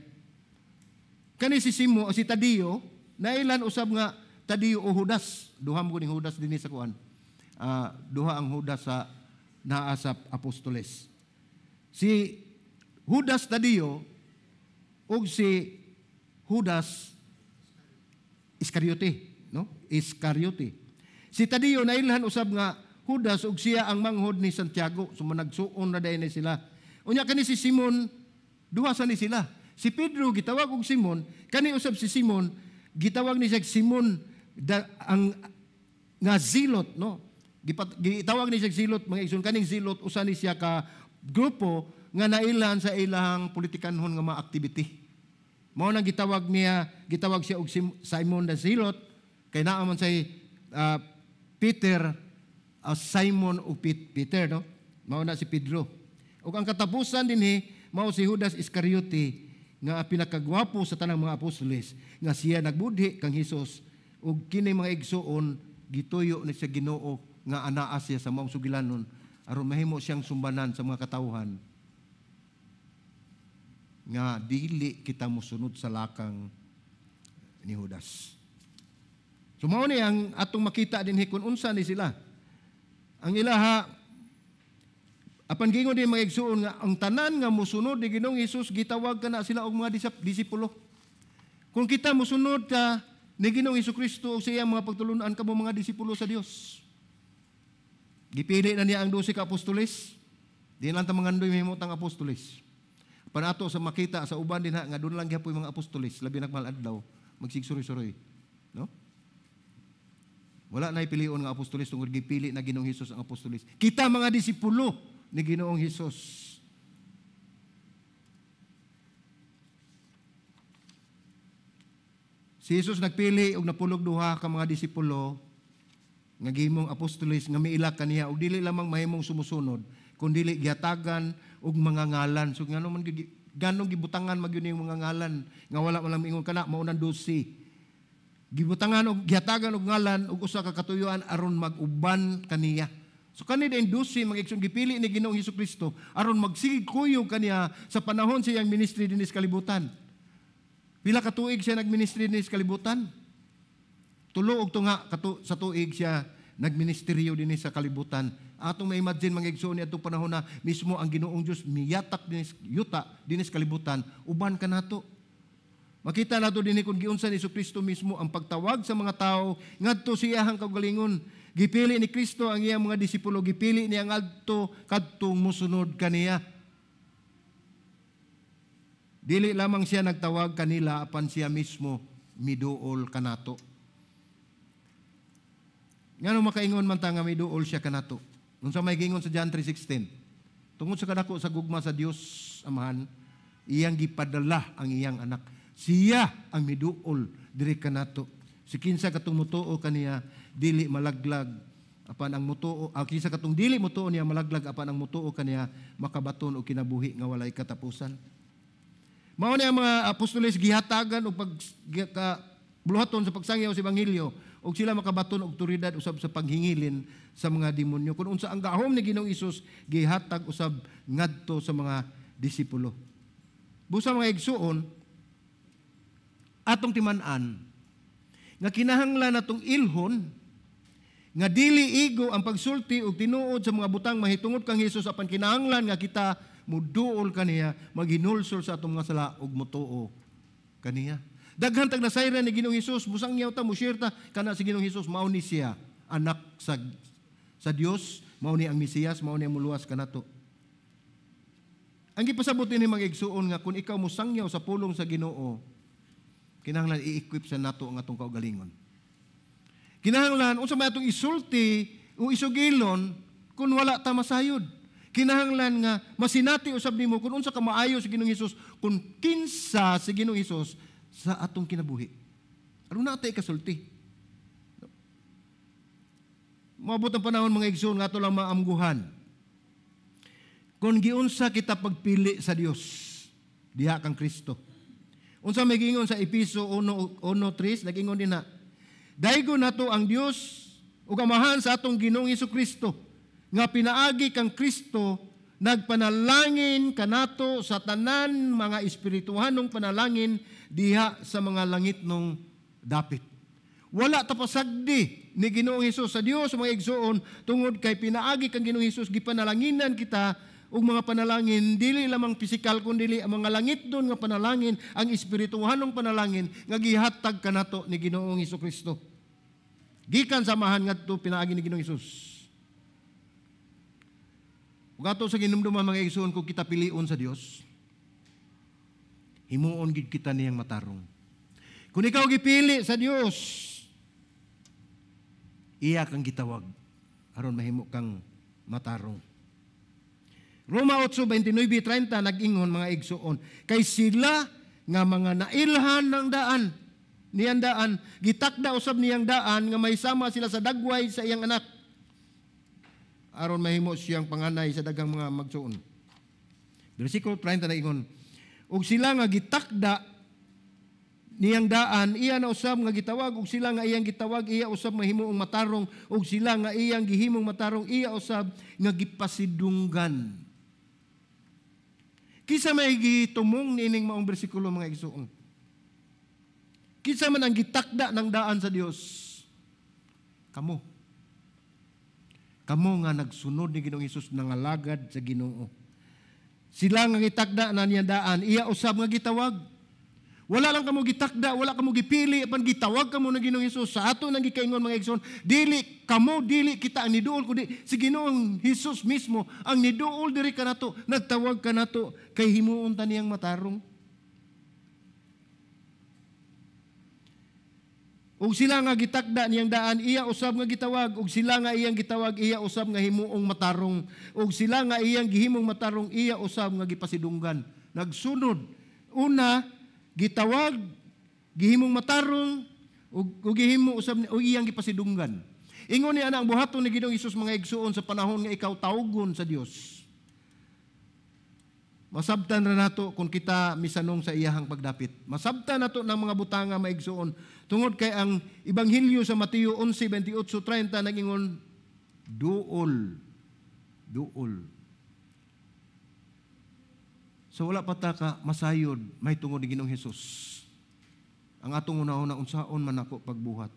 Kani si Simo o si Tadeo, nailan usab nga Tadeo o Judas. Duha mo ning Judas dinhi sa kuan. Duha ang Judas sa naa sa apostoles. Si Judas Tadeo ug si Judas Iscariote, no? Iscariote. Si Tadeo nailhan usab nga Judas ug siya ang manghod ni Santiago. So managsuon na dayon ni sila. Unya kani si Simon, duha sa ni sila. Si Pedro gitawag og Simon, kani usab si Simon gitawag ni siya Simon ang nga Zealot, no? Gitawag ni siya Zealot, mga igsoon, kaning Zealot usa ni siya ka grupo nga nailan sa ilang politikanhon nga mga activity. Mao nang gitawag niya, gitawag siya og Simon the Zealot, kay naa man say Peter, Simon og Peter, no? Mao na si Pedro. Ug ang katapusan dinhi mao si Judas Iscariote nga pinakagwapo sa tanang mga apostoles, nga siya nagbudhi kang Hesus ug kini mga igsuon gituyo ni sa Ginoo nga anaa siya sa maong sugilanon aron mahimo siyang sumbanan sa mga katawhan nga dili kita mosunod sa lakang ni Judas. So mao ni ang atong makita dinhi kung unsa ni sila. Ang ilaha apan gingon din mga igsuon nga ang tanan nga mosunod ni Ginoong Hesus gitawag kana sila og mga disipulo. Kung kita mosunod ka ni Ginoong Hesukristo og sa iyang mga pagtulunan, kamo mga disipulo sa Dios. Gipili na niya ang 12 ka apostoles. Di lang ta mangandoy mahimo tang apostoles. Panato sa makita sa uban dinha nga doon lang gyapon mga apostoles, labi nagmal adlaw magsigsuroy-suroy, no? Wala na ipilion nga apostoles tungod gipili na Ginoong Hesus ang apostoles. Kita mga disipulo ni Ginoong Hesus. Si Hesus nagpili og napulog duha ka mga disipulo nga gihimong apostoles nga miila kaniya og dili lamang mahimong sumusunod kun dili gihatagan og mga ngalan. So ngano man ganong gibutangan magyud yung mga ngalan nga wala man lang ingon kana mao nang 12. Gibutangan og gihatagan og ngalan og usa ka katuyuan aron mag-uban kaniya. So kani din 12, mga igsoon, gipili ni Ginoong Hesus Kristo aron magsigig kuyog kaniya sa panahon sa iyang ministry dinhi sa kalibutan. Pila ka tuig siya nagministry dinhi sa kalibutan? 3 og tunga katu sa tuig siya nagministeryo dinhi sa kalibutan. Atong ma-imagine, mga igsoon, ni atong panahon na mismo ang Ginoong Dios miyatak dinhi yuta, dinhi sa kalibutan, uban kanato. Makita nato dinhi kung giunsa ni Kristo mismo ang pagtawag sa mga tao ngadto sa iyahang kaugalingon. Gipili ni Kristo ang iyang mga disipulo, gipili niya ngadto kadtong musunod kaniya. Dili lamang siya nagtawag kanila, apan siya mismo miduol kanato. Ngano makaingon man ta nga miduol siya kanato? Unsa may giingon sa John 3:16? Tungod sa kadako sa gugma sa Dios Amahan, iyang gipadala ang iyang anak. Siya ang miduol diri kanato. Si kinsa katong mutuo kaniya dili malaglag, apan ang mutuo, ah, kinsa katong dili mutuo niya malaglag, apan ang mutuo kaniya makabaton og kinabuhi nga walay katapusan. Mao ni ang mga apostoles gihatagan og pag ka, buluhaton sa pagsangyaw sa ebanghelyo ug sila makabaton og otoridad usab sa paghingilin sa mga demonyo. Kung unsa ang gahom ni Ginoong Hesus, gihatag usab ngadto sa mga disipulo. Busa, mga igsuon, atong timan-an nga kinahanglan natong ilhon nga dili igo ang pagsulti og tinuod sa mga butang mahitungod kang Hesus, apan kinahanglan nga kita muduol kaniya, maghinulsol sa atong mga sala ug mutuo kaniya. Daghan tag nasayran ni Ginoong Hesus, musangyaw ta, mushare ta kana si Ginoong Hesus mao ni siya anak sa Dios, mao ni ang Mesiyas, mao ni ang muluwas kanato. Ang gipasabot ni mga igsuon nga kung ikaw musangyaw sa pulong sa Ginoo, kinahanglan i-equip sa nato ang atong kaugalingon. Kinahanglan unsa may atong isulti o isugilon kung wala ta masayod. Kinahanglan nga masinati usab nimo kung unsa ka maayo si Ginoong Hesus, kung kinsa si Ginoong Hesus sa atong kinabuhi. Aron naa tay ikasulti. Moabot ang panahon, mga igsoon, nga ato lang maamguhan. Kung giunsa kita pagpili sa Dios diha kang Kristo. Unsa may giingon sa Epeso 1:3, nag-ingon din na, "Daygon nato ang Dios ug Amahan sa atong Ginoong Kristo nga pinaagi kang Kristo nagpanalangin kanato sa tanan mga espirituhanong panalangin diha sa mga langitnong dapit." Wala ta pasagdi ni Ginoong Hesus sa Dios, mga igsuon, tungod kay pinaagi kang Ginoong Hesus gipanalanginan kita ug mga panalangin, dili lamang pisikal kundi ang mga langit doon nga panalangin, ang espirituhanong panalangin nga gihatag kanato ni Ginoong Kristo. Gikan sa Amahan ngadto pinaagi ni Ginoong Hesus. Ug ato sa ginumduman, mga igsuon, kung kita pilion sa Dios, himuon gid kita niyang matarong. Kung ikaw gipili sa Dios, iya kang gitawag aron mahimo kang matarong. Roma 8:29-30 nag-ingon, mga igsuon, "Kay sila nga mga nailhan ng daan niyang daan, gitakda usab niyang daan nga may sama sila sa dagway sa iyang anak aron mahimo siyang panganay sa daghang mga magsuon." Bersikulo 30 nag-ingon, "Ug sila nga gitakda niyang daan, iya na usab nga gitawag, ug sila nga iyang gitawag, iya usab mahimuong matarong, ug sila nga iyang gihimong matarong, iya usab nga gipasidunggan." Kinsa may gitumong niining maong bersikulo, mga igsuon? Kinsa man ang gitakda ng daan sa Dios? Kamo. Kamo nga nagsunod ni Ginoong Hesus, nangalagad sa Ginoo. Sila nga gitakda na niya daan, iya usab nga gitawag. Wala lang kamo gitakda, wala kamo gipili, apan gitawag kamo ng Ginoong Hesus. Sa ato nang gikaingon, mga igsoon, dili kamo, dili kita ang niduol, kundi si Ginoong Hesus mismo ang niduol diri kanato, nagtawag kanato kay himuon ta niyang matarong. Ug sila nga gitakda niyang daan, iya usab nga gitawag. Ug sila nga iyang gitawag, iya usab nga himuong matarong. Ug sila nga iyang gihimong matarong, iya usab nga gipasidunggan. Nagsunod. Una, gitawag, gihimong matarong, ug gihimo usab ug iyang gipasidunggan. Ingon ni ana ang buhaton ni Ginoong Hesus, mga igsuon, sa panahon nga ikaw tawgon sa Dios. Masabtan ra nato kung kita misanong sa iyahang pagdapit. Masabtan nato ng mga butanga, mga igsuon, tungod kay ang Ebanghelyo sa Mateo 11:28-30 nagingon, "Duol, duol." So wala pa ta ka masayod may tungod ni Ginoong Hesus. Ang atong una-una, unsaon man ako pagbuhat?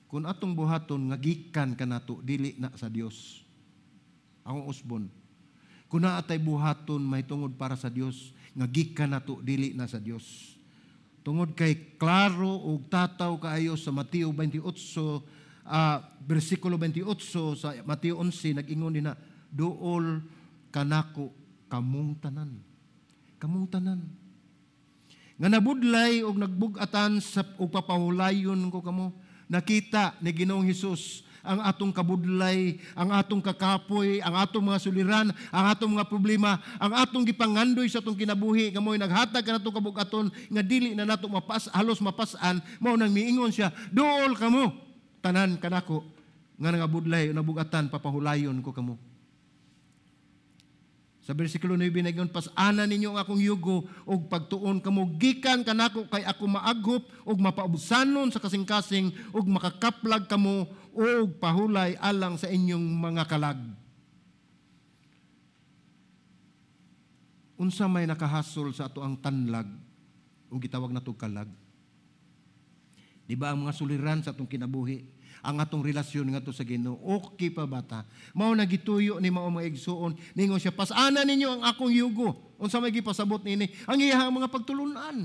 Kung atong buhaton nga gikan kanato, dili na sa Dios. Akong usbon. Kung naa tay buhaton may tungod para sa Dios, nga gikan nato, dili na sa Dios. Tungod kay klaro ug tataw kaayo sa Mateo 28, bersikulo 28 sa Mateo 11, nag-ingon din na, "Duol kanako kamong tanan." Kamong tanan nga nabudlay og nagbug-atan sa ug papahulayon ko kamo. Nakita ni Ginoong Hesus ang atong kabudlay, ang atong kakapoy, ang atong mga suliran, ang atong mga problema, ang atong gipangandoy sa atong kinabuhi, nga mo'y naghatag kanatong kabugaton nga dili na nato halos mapas-an, mao nang miingon siya, "Duol kamo tanan kanako nga nangabudlay o nabugatan, papahulayon ko kamo." Sa bersikulo 9 nagingon, "Pas-ana ninyo ang akong yugo ug pagtuon kamo gikan kanako, kay ako maaghop ug mapaubsanon sa kasing-kasing, ug makakaplag kamo og pahulay alang sa inyong mga kalag." Unsa may nakahasol sa ato ang tanlag o gitawag nato kalag? Di ba ang mga suliran sa atong kinabuhi, ang atong relasyon ngadto sa Ginoo, okay pa bata? Mao na gituyo ni mao, mga igsuon, ningon siya, "Pasana ninyo ang akong yugo." Unsa may gipasabot nini? Ang iyang mga pagtulunan.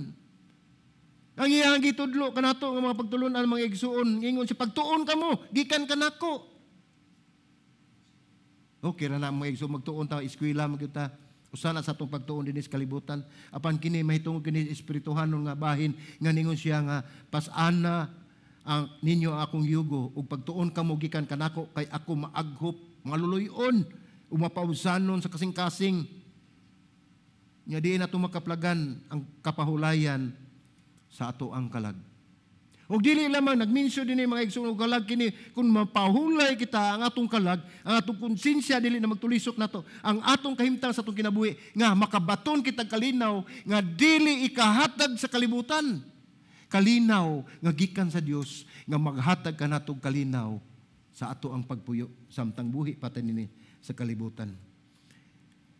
Ang iyang gitudlo kanato nga mga pagtulunan, mga igsuon, ingon siya, "Pagtuon kamo gikan kanako." Okay ra na, mga igsuon, magtuon ta, eskwela magyud ta. Usa na sa atong pagtuon dinhi sa kalibutan. Apan kini mahitungod kini espirituhanon nga bahin nga ningon siya nga, "Pasana ang ninyo ang akong yugo ug pagtuon kamo gikan kanako, kay ako maaghop, maluluyon ug mapaubsanon sa kasing-kasing." Nya di na makaplagan ang kapahulayan sa ato ang kalag. Og dili lamang nagminsyo dinhi, mga igsoon, og kalag kini, kung mapahulay kita ang atong kalag, ang atong konsensya dili na magtulisok nato, ang atong kahimtang sa atong kinabuhi nga makabaton kitag kalinaw nga dili ikahatag sa kalibutan. Kalinaw nga gikan sa Dios nga maghatag kanatong kalinaw sa ato ang pagpuyo samtang buhi pa ta nini sa kalibutan.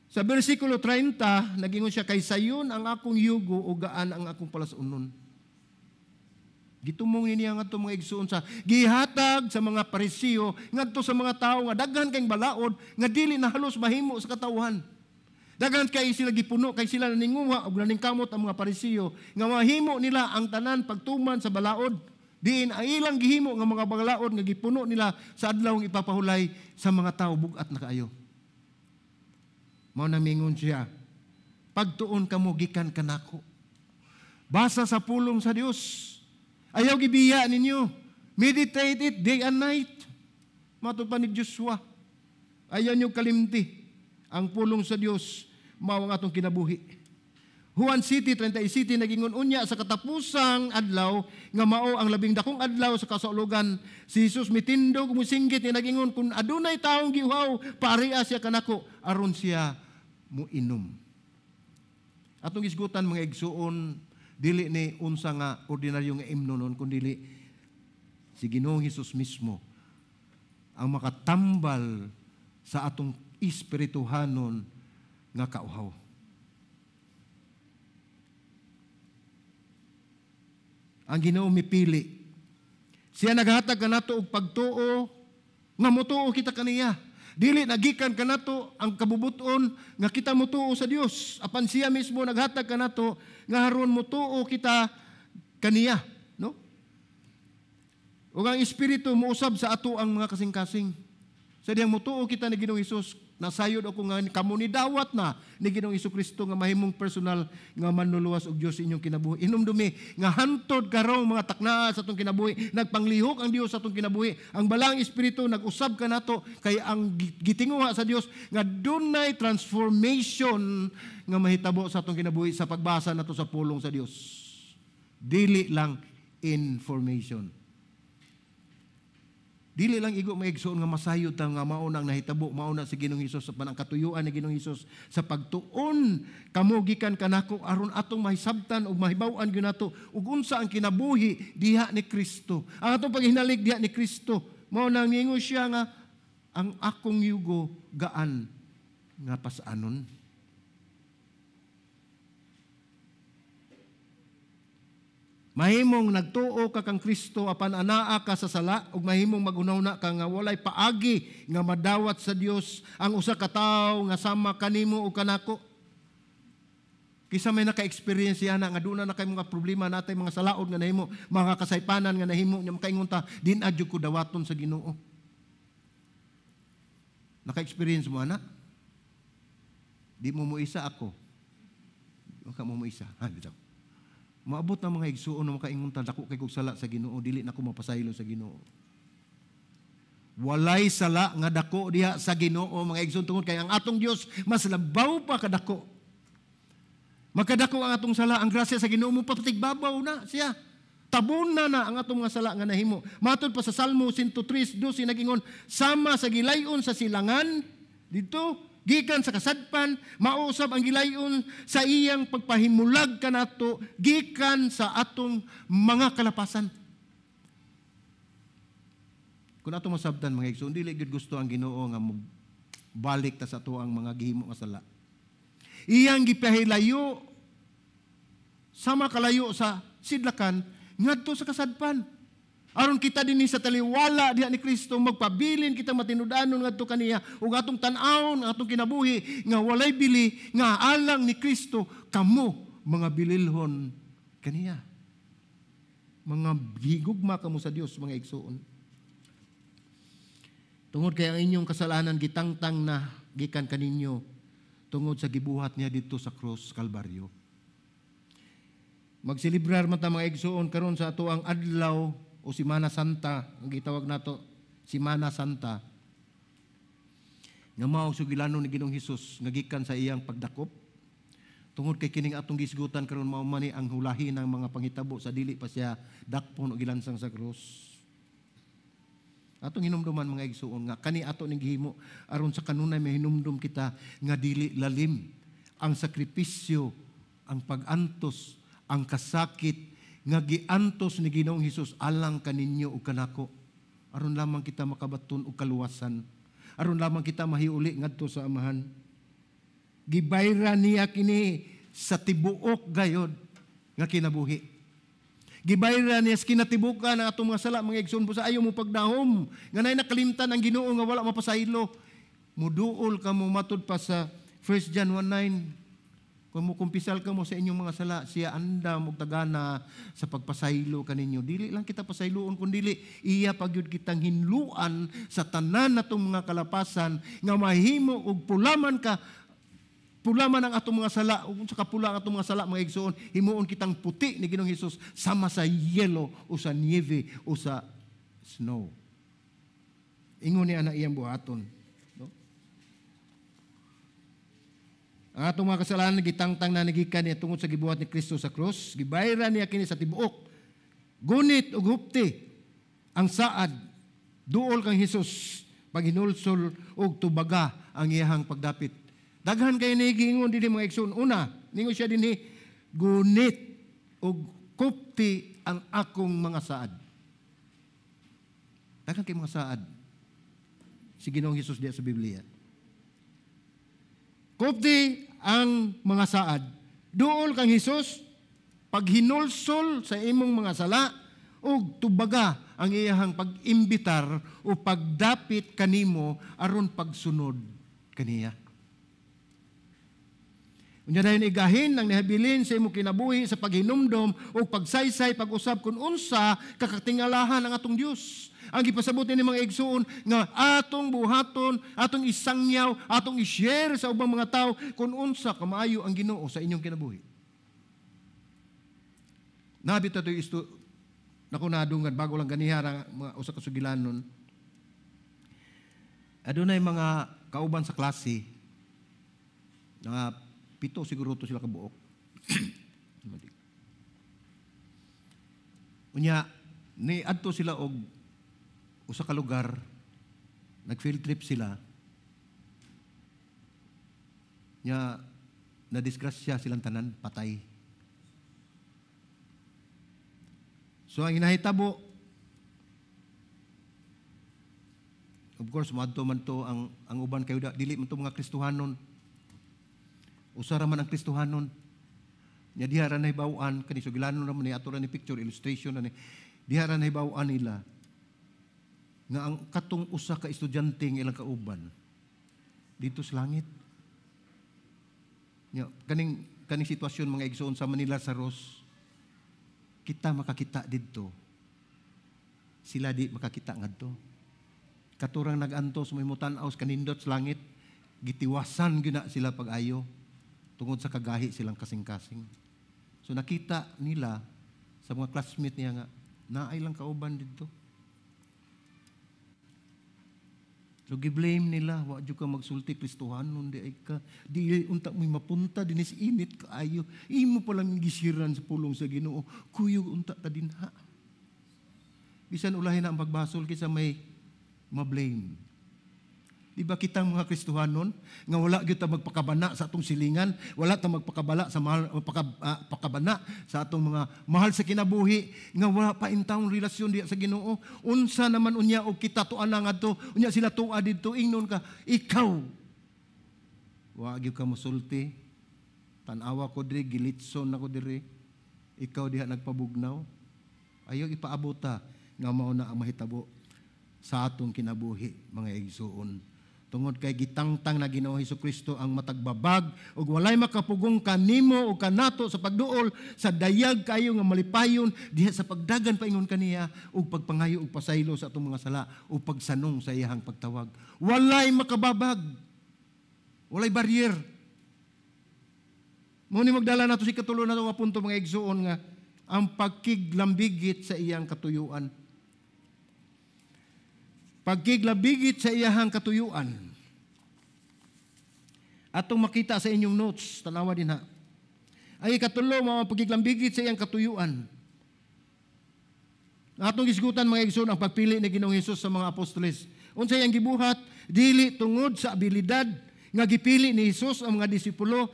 Sa bersikulo 30, nagingon siya, "Kay sayon ang akong yugo ug gaan ang akong palasunon." Gitumong niya ngadto, mga igsuon, sa gihatag sa mga Parisiyo ngadto sa mga tawo nga daghan kay balaod nga dili na halos mahimo sa katawhan. Daghan kay sila gipuno, kay sila naninguha og naningkamot ang mga Parisiyo nga mahimo nila ang tanan pagtuman sa balaod. Diin ang ilang gihimo nga mga balaod nga gipuno nila sa adlaw nga ipapahulay sa mga tawo, bug-at na kaayo. Mao na mingon siya, "Pagtuon kamo gikan kanako." Basa sa pulong sa Dios. Ayaw gibiya ninyo. Meditate it day and night. Matod pa ni Joshua. Ayaw niyo kalimti ang pulong sa Dios, mao ang atong kinabuhi. Juan City, 30 City, nagingon, "Unya sa katapusang adlaw, nga mao ang labing dakong adlaw sa kasaulogan, si Jesus mitindog, musinggit ni nagingon, 'Kung adunay taong giuhaw, paria siya kanako aron siya muinom.'" Atong isgutan, mga igsuon, dili ni unsa nga ordinaryo nga imno nun, kundi si Ginoong Hesus mismo ang makatambal sa atong espirituhanon nga kauhaw. Ang Ginoo mipili. Siya naghatag kanato og pagtuo nga motuo kita kaniya. Dili nagikan kanato ang kabubuton nga kita motuo sa Dios. Apan siya mismo naghatag kanato nga aron motuo kita kaniya, no? Ug ang Espiritu mousab sa ato ang mga kasing-kasing. Sa diyang motuo kita ni Ginoong Hesus, nasayod ako nga kamo ni dawat na ni Ginoong Kristo nga mahimong personal nga manluluwas og Dios inyong kinabuhi. Inumdumi nga hantod karong mga taknaa sa atong kinabuhi, nagpanglihok ang Dios sa atong kinabuhi. Ang Balaang Espiritu nag-usab kanato kay ang gitinguha sa Dios nga dunay transformation nga mahitabo sa atong kinabuhi sa pagbasa nato sa pulong sa Dios. Dili lang information. Dili lang igo, mga igsoon, nga masayod ta nga mao nang nahitabo, mao na si Ginoong Hesus sa ang katuyuan ni Ginoong Hesus sa pagtuon kamo gikan kanako, aron atong mahisabtan ug mahibaw-an gyud nato ug unsa ang kinabuhi diha ni Kristo. Ang atong paghinalig diha ni Kristo. Mao nang ningon siya nga ang akong yugo gaan nga pasanon. Mahimong nagtuo ka kang Kristo apan anaa ka sa sala, ug mahimong magunaw-na ka nga walay paagi nga madawat sa Dios ang usa ka tawo nga sama kanimo o kanako. Kisa may naka-experience ana nga duna na kay mga problema natay, mga salaod nga nahimo, mga kasaypanan nga nahimo nya makaingon ta, din adyo ko dawaton sa Ginoo. Naka-experience mo ana? Di mo mo isa ako. Di ka mo mo isa. Ha, bitaw. Maabot na mga igsuon na makaingon ta, dako kay kog sala sa Ginoo, dili na ko mapasaylo sa Ginoo. Walay sala nga dako diha sa Ginoo, mga igsuon, tungod kay ang atong Dios mas labaw pa kadako. Makadako ang atong sala, ang grasya sa Ginoo mo patigbabaw na siya. Tabon na na ang atong mga sala nga nahimo. Matod pa sa Salmo 103:12 nagingon, sama sa gilayon sa silangan dito gikan sa kasadpan, mausab ang gilayon sa iyang pagpahimulag kanato gikan sa atong mga kalapasan. Kung ato masabtan, mga igsoon, dili gyud gusto ang Ginoo nga balik ta sa ato ang mga gihimo nga sala. Iyang gipahilayo sama kalayo sa sidlakan ngadto sa kasadpan. Aron kita dinhi sa taliwala diha ni Kristo, magpabilin kita matinud-anon ngadto kaniya ug atong tan-awon ang atong kinabuhi nga walay bili nga alang ni Kristo kamo mga bililhon kaniya. Mga gigugma kamo sa Dios, mga igsoon. Tungod kay ang inyong kasalanan gitangtang na gikan kaninyo tungod sa gibuhat niya didto sa krus Kalbaryo. Magselebrar man ta, mga igsoon, karon sa ato ang adlaw o Simana Santa, ang gitawag nato, Simana Santa. Nga mao sugilanon ni Ginoong Hesus nga gikan sa iyang pagdakop. Tungod kay kining atong gisgutan karon mao man ni ang hulahin ng mga panghitabo sa dili pa siya dakpon o gilansang sa krus. Atong hinumduman, mga igsuon, nga kani ato ning gihimo aron sa kanunay mahinumdum kita nga dili lalim ang sakripisyo, ang pag-antos, ang kasakit nga giantos ni Ginoong Hesus alang kaninyo ug kanako, aron lamang kita makabaton og kaluwasan, aron lamang kita mahiuli ngadto sa Amahan. Gibayra niya kini sa tibuok gayod nga kinabuhi. Gibayra niya sa kinatibukan ang atong mga sala, mga igsoon. Busa ayaw mo pagdahom nga nay nakalimtan ang Ginoo nga wala mapasaylo. Muduol kamo matud pa sa 1 John 1:9. Kung mukumpisal kamo sa inyong mga sala, siya andam og tagana sa pagpasaylo kaninyo. Dili lang kita pasayloon, kun dili iya pagyud kitang hinluan sa tanan natong mga kalapasan nga mahimo og pulaman ka, pulaman ang atong mga sala, ug sa kapula ang atong mga sala, mga igsoon, himuon kitang puti ni Ginoong Hesus sama sa yelo o sa nieve o sa snow. Ingon niya na iyang buhaton. Ang atong mga kasalanan gitangtang na nagikan niya tungod sa gibuhat ni Kristo sa krus. Gibayran niya kini sa tibuok. Gunit ug hupti ang saad, duol kang Hesus paghinulsol ug tubaga ang iyahang pagdapit. Daghan kay ni giingon dinhi, mga igsoon. Una, ningon siya dinhi, gunit ug kupti ang akong mga saad. Daghan kay mga saad si Ginoong Hesus diya sa Biblia. Kupti ang mga saad. Duol kang Hesus paghinulsol sa imong mga sala ug tubaga ang iyahang pag-imbitar o pagdapit kanimo aron pagsunod kaniya. Unya dayon igahin ang nihabilin sa imong kinabuhi sa paghinumdom o pagsaysay pag-usab kung unsa kakatingalahan ang atong Dios. Ang gipasabot ni mga igsuon nga atong buhaton, atong isangyaw, atong i-share sa ubang mga tawo kung unsa kamaayo ang Ginoo sa inyong kinabuhi. Nabi ta isto nako nadungan bago lang ganiha mga usa ka sugilanon. Adunay mga kauban sa klase nga 7 siguro to sila kabuok. Unya ni adto sila og usa ka lugar, nag-field trip sila. Nya na-disgrasya silang tanan, patay. So ang inahitabo, of course, moadto man to ang uban kayo da, dili man to mga Kristohanon. Usa ra man ang Kristohanon. Nya diha ra nahibaw-an kani sugilanon ra man ni ato ra ni picture illustration ani. Diha ra nahibaw-an nila nga ang katong usa ka estudyante nga ilang kauban dito sa langit. Nya kaning sitwasyon mga igsoon sa Manila sa Ros, kita makakita didto. Sila di makakita ngadto. Katurang nag-antos may mutan-aw sa kanindot sa langit, gitiwasan gyud na sila pag-ayo tungod sa kagahi silang kasing-kasing. So nakita nila sa mga classmate niya nga naay lang kauban didto. So gi-blame nila, wa jud ka magsulti Kristohanon di ay ka, di unta mo'y mapunta dinis init kaayo, imo pa lang gisiran sa pulong sa Ginoo, kuyog unta ta dinha. Bisan ulahin na ang pagbasol kaysa may ma-blame. Di ba kitang mga Kristohanon nga wala gyud ta magpakabana sa atong silingan, wala ta magpakabala sa mahal, pakabana sa atong mga mahal sa kinabuhi, nga wala pa intawong relasyon diya sa Ginoo. Unsa naman unya og kita tuan na ngadto, unya sila tua didto, ingnon ka, ikaw wa gyud ka mosulti. Tan-awa ko diri, gilitson ako diri. Ikaw diha nagpabugnaw. Ayaw ipaabot ta nga mao na ang mahitabo sa atong kinabuhi, mga igsuon. Tungod kay gitangtang na Ginoo Hesukristo ang matagbabag ug walay makapugong kanimo o kanato sa pagduol sa dayag kayo nga malipayon diha sa pagdagan paingon kaniya ug pagpangayo og pasaylo sa atong mga sala ug pagsanong sa iyahang pagtawag. Walay makababag. Walay barrier. Mao ni magdala nato si katulo nato nga punto mga igsuon nga ang pagkiglambigit sa iyang katuyuan. Pagkiglabigit sa iyahang katuyuan. Atong makita sa inyong notes, tanawa din ha. Ang ikatulo, mga pagkiglambigit sa iyang katuyuan. Atong gisgutan mga igsoon ang pagpili ni Ginoong Hesus sa mga apostoles. Unsa iyang gibuhat? Dili tungod sa abilidad nga gipili ni Hesus ang mga disipulo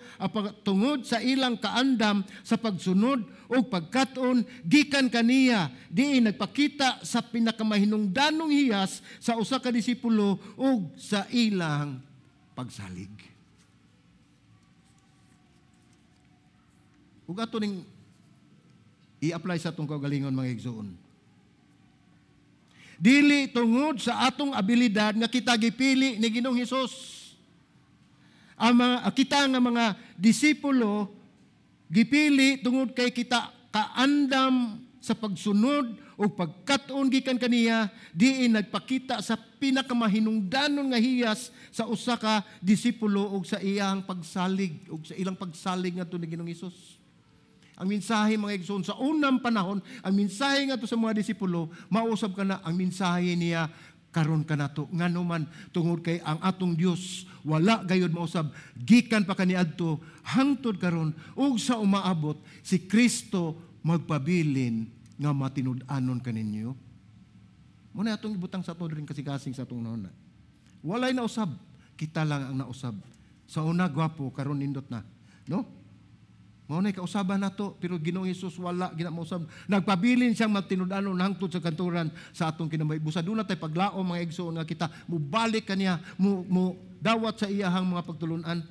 tungod sa ilang kaandam sa pagsunod o pagkat-on gikan kaniya, diin nagpakita sa pinakamahinungdanong hiyas sa usa ka disipulo ug sa ilang pagsalig. Ug ato ning i-apply sa atong kaugalingon mga igsoon. Dili tungod sa atong abilidad nga kita gipili ni Ginoong Hesus. Ang mga, kita nga mga disipulo gipili tungod kay kita kaandam sa pagsunod o pagkat-on gikan kaniya, diin nagpakita sa pinakamahinungdanon nga hiyas sa usa ka disipulo og sa iyang pagsalig og sa ilang pagsalig ngadto ni Ginoong Hesus. Ang mensahe mga igsoon sa unang panahon, ang mensahe ngadto sa mga disipulo, mausab ka na ang mensahe niya karon kanato. Ngano man tungod kay ang atong Dios wala gayud mausab gikan pa kaniadto hangtod karon ug sa umaabot si Kristo magpabilin nga matinud-anon kaninyo. Muna atong ibutang sa ato rin kasing-kasing sa atong nauna. Walay nausab, kita lang ang nausab. Sa una gwapo, karon nindot na, no? Mao na kausaban nato, pero Ginoong Hesus wala gina mausab. Nagpabilin siyang matinud-anon hangtod sa kanturan sa atong kinabuhi. Busa doon na tay paglao mga igsoon nga kita mubalik kaniya, mo dawat sa iyahang mga pagtulunan.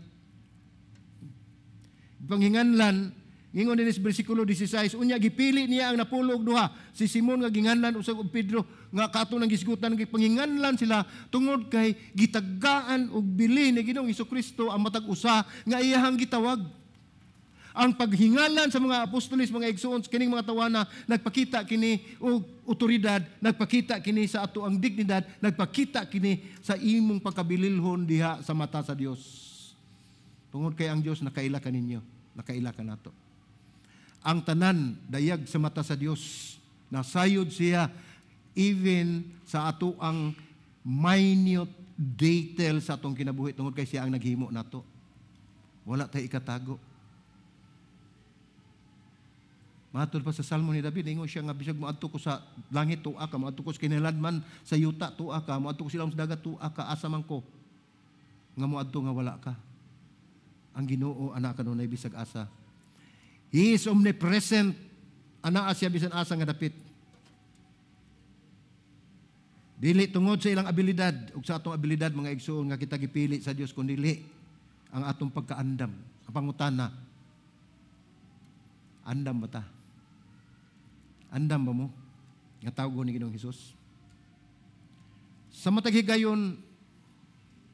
Panghinganlan, ngingon dinhi sa bersikulo 16, unya gipili niya ang napulog duha, si Simon nga ginganlan usag og Pedro nga kato nang gisgutan, gipanghinganlan sila tungod kay gitagaan og bili ni Ginoong Hesukristo ang matag usa nga iyahang gitawag. Ang paghingalan sa mga apostoles, mga igsoon, kining mga tawana, nagpakita kini og otoridad, nagpakita kini sa ato ang dignidad, nagpakita kini sa imong pagkabililhon diha sa mata sa Dios. Tungod kay ang Dios nakaila kaninyo, nakaila kanato. Ang tanan dayag sa mata sa Dios, nasayod siya even sa ato ang minute detail sa atong kinabuhi tungod kay siya ang naghimo nato. Wala tay ikatago. Matod pa sa Salmo ni David, ingon siya nga bisag moadto ko sa langit, tua ka, moadto ko sa kinaladman sa yuta, tua ka, moadto ko sa ilawom sa dagat, tua ka, asa man ko nga moadto nga wala ka? Ang Ginoo anaa kanunay bisag asa. He is omnipresent. Anaa siya bisan asa nga dapit. Dili tungod sa ilang abilidad ug sa atong abilidad, mga igsoon, nga kita gipili sa Dios, kundi ang atong pagkaandam. Ang pangutana, andam ba ta? Andam ba mo nga tawgon ni Ginoong Hesus? Sa matag higayon,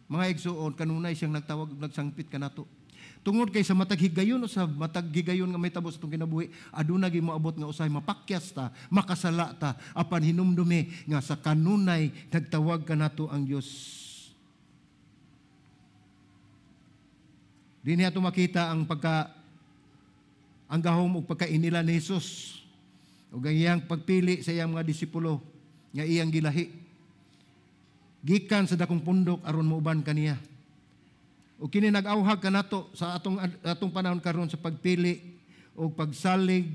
mga igsoon, kanunay siyang nagtawag, nagsangpit kanato. Tungod kay sa matag higayon o sa matag higayon nga mahitabo sa atong kinabuhi, aduna gyud moabot nga usahay mapakyas ta, makasala ta, apan hinumdumi nga sa kanunay nagtawag kanato ang Dios. Dinhi ato makita ang pagka ang gahom ug pagkainila ni Hesus ug ang iyang pagpili sa iyang mga disipulo nga iyang gilahi gikan sa dakong pundok aron mouban kaniya. Ug kini nag-awhag kanato sa atong atong panahon karon sa pagpili o pagsalig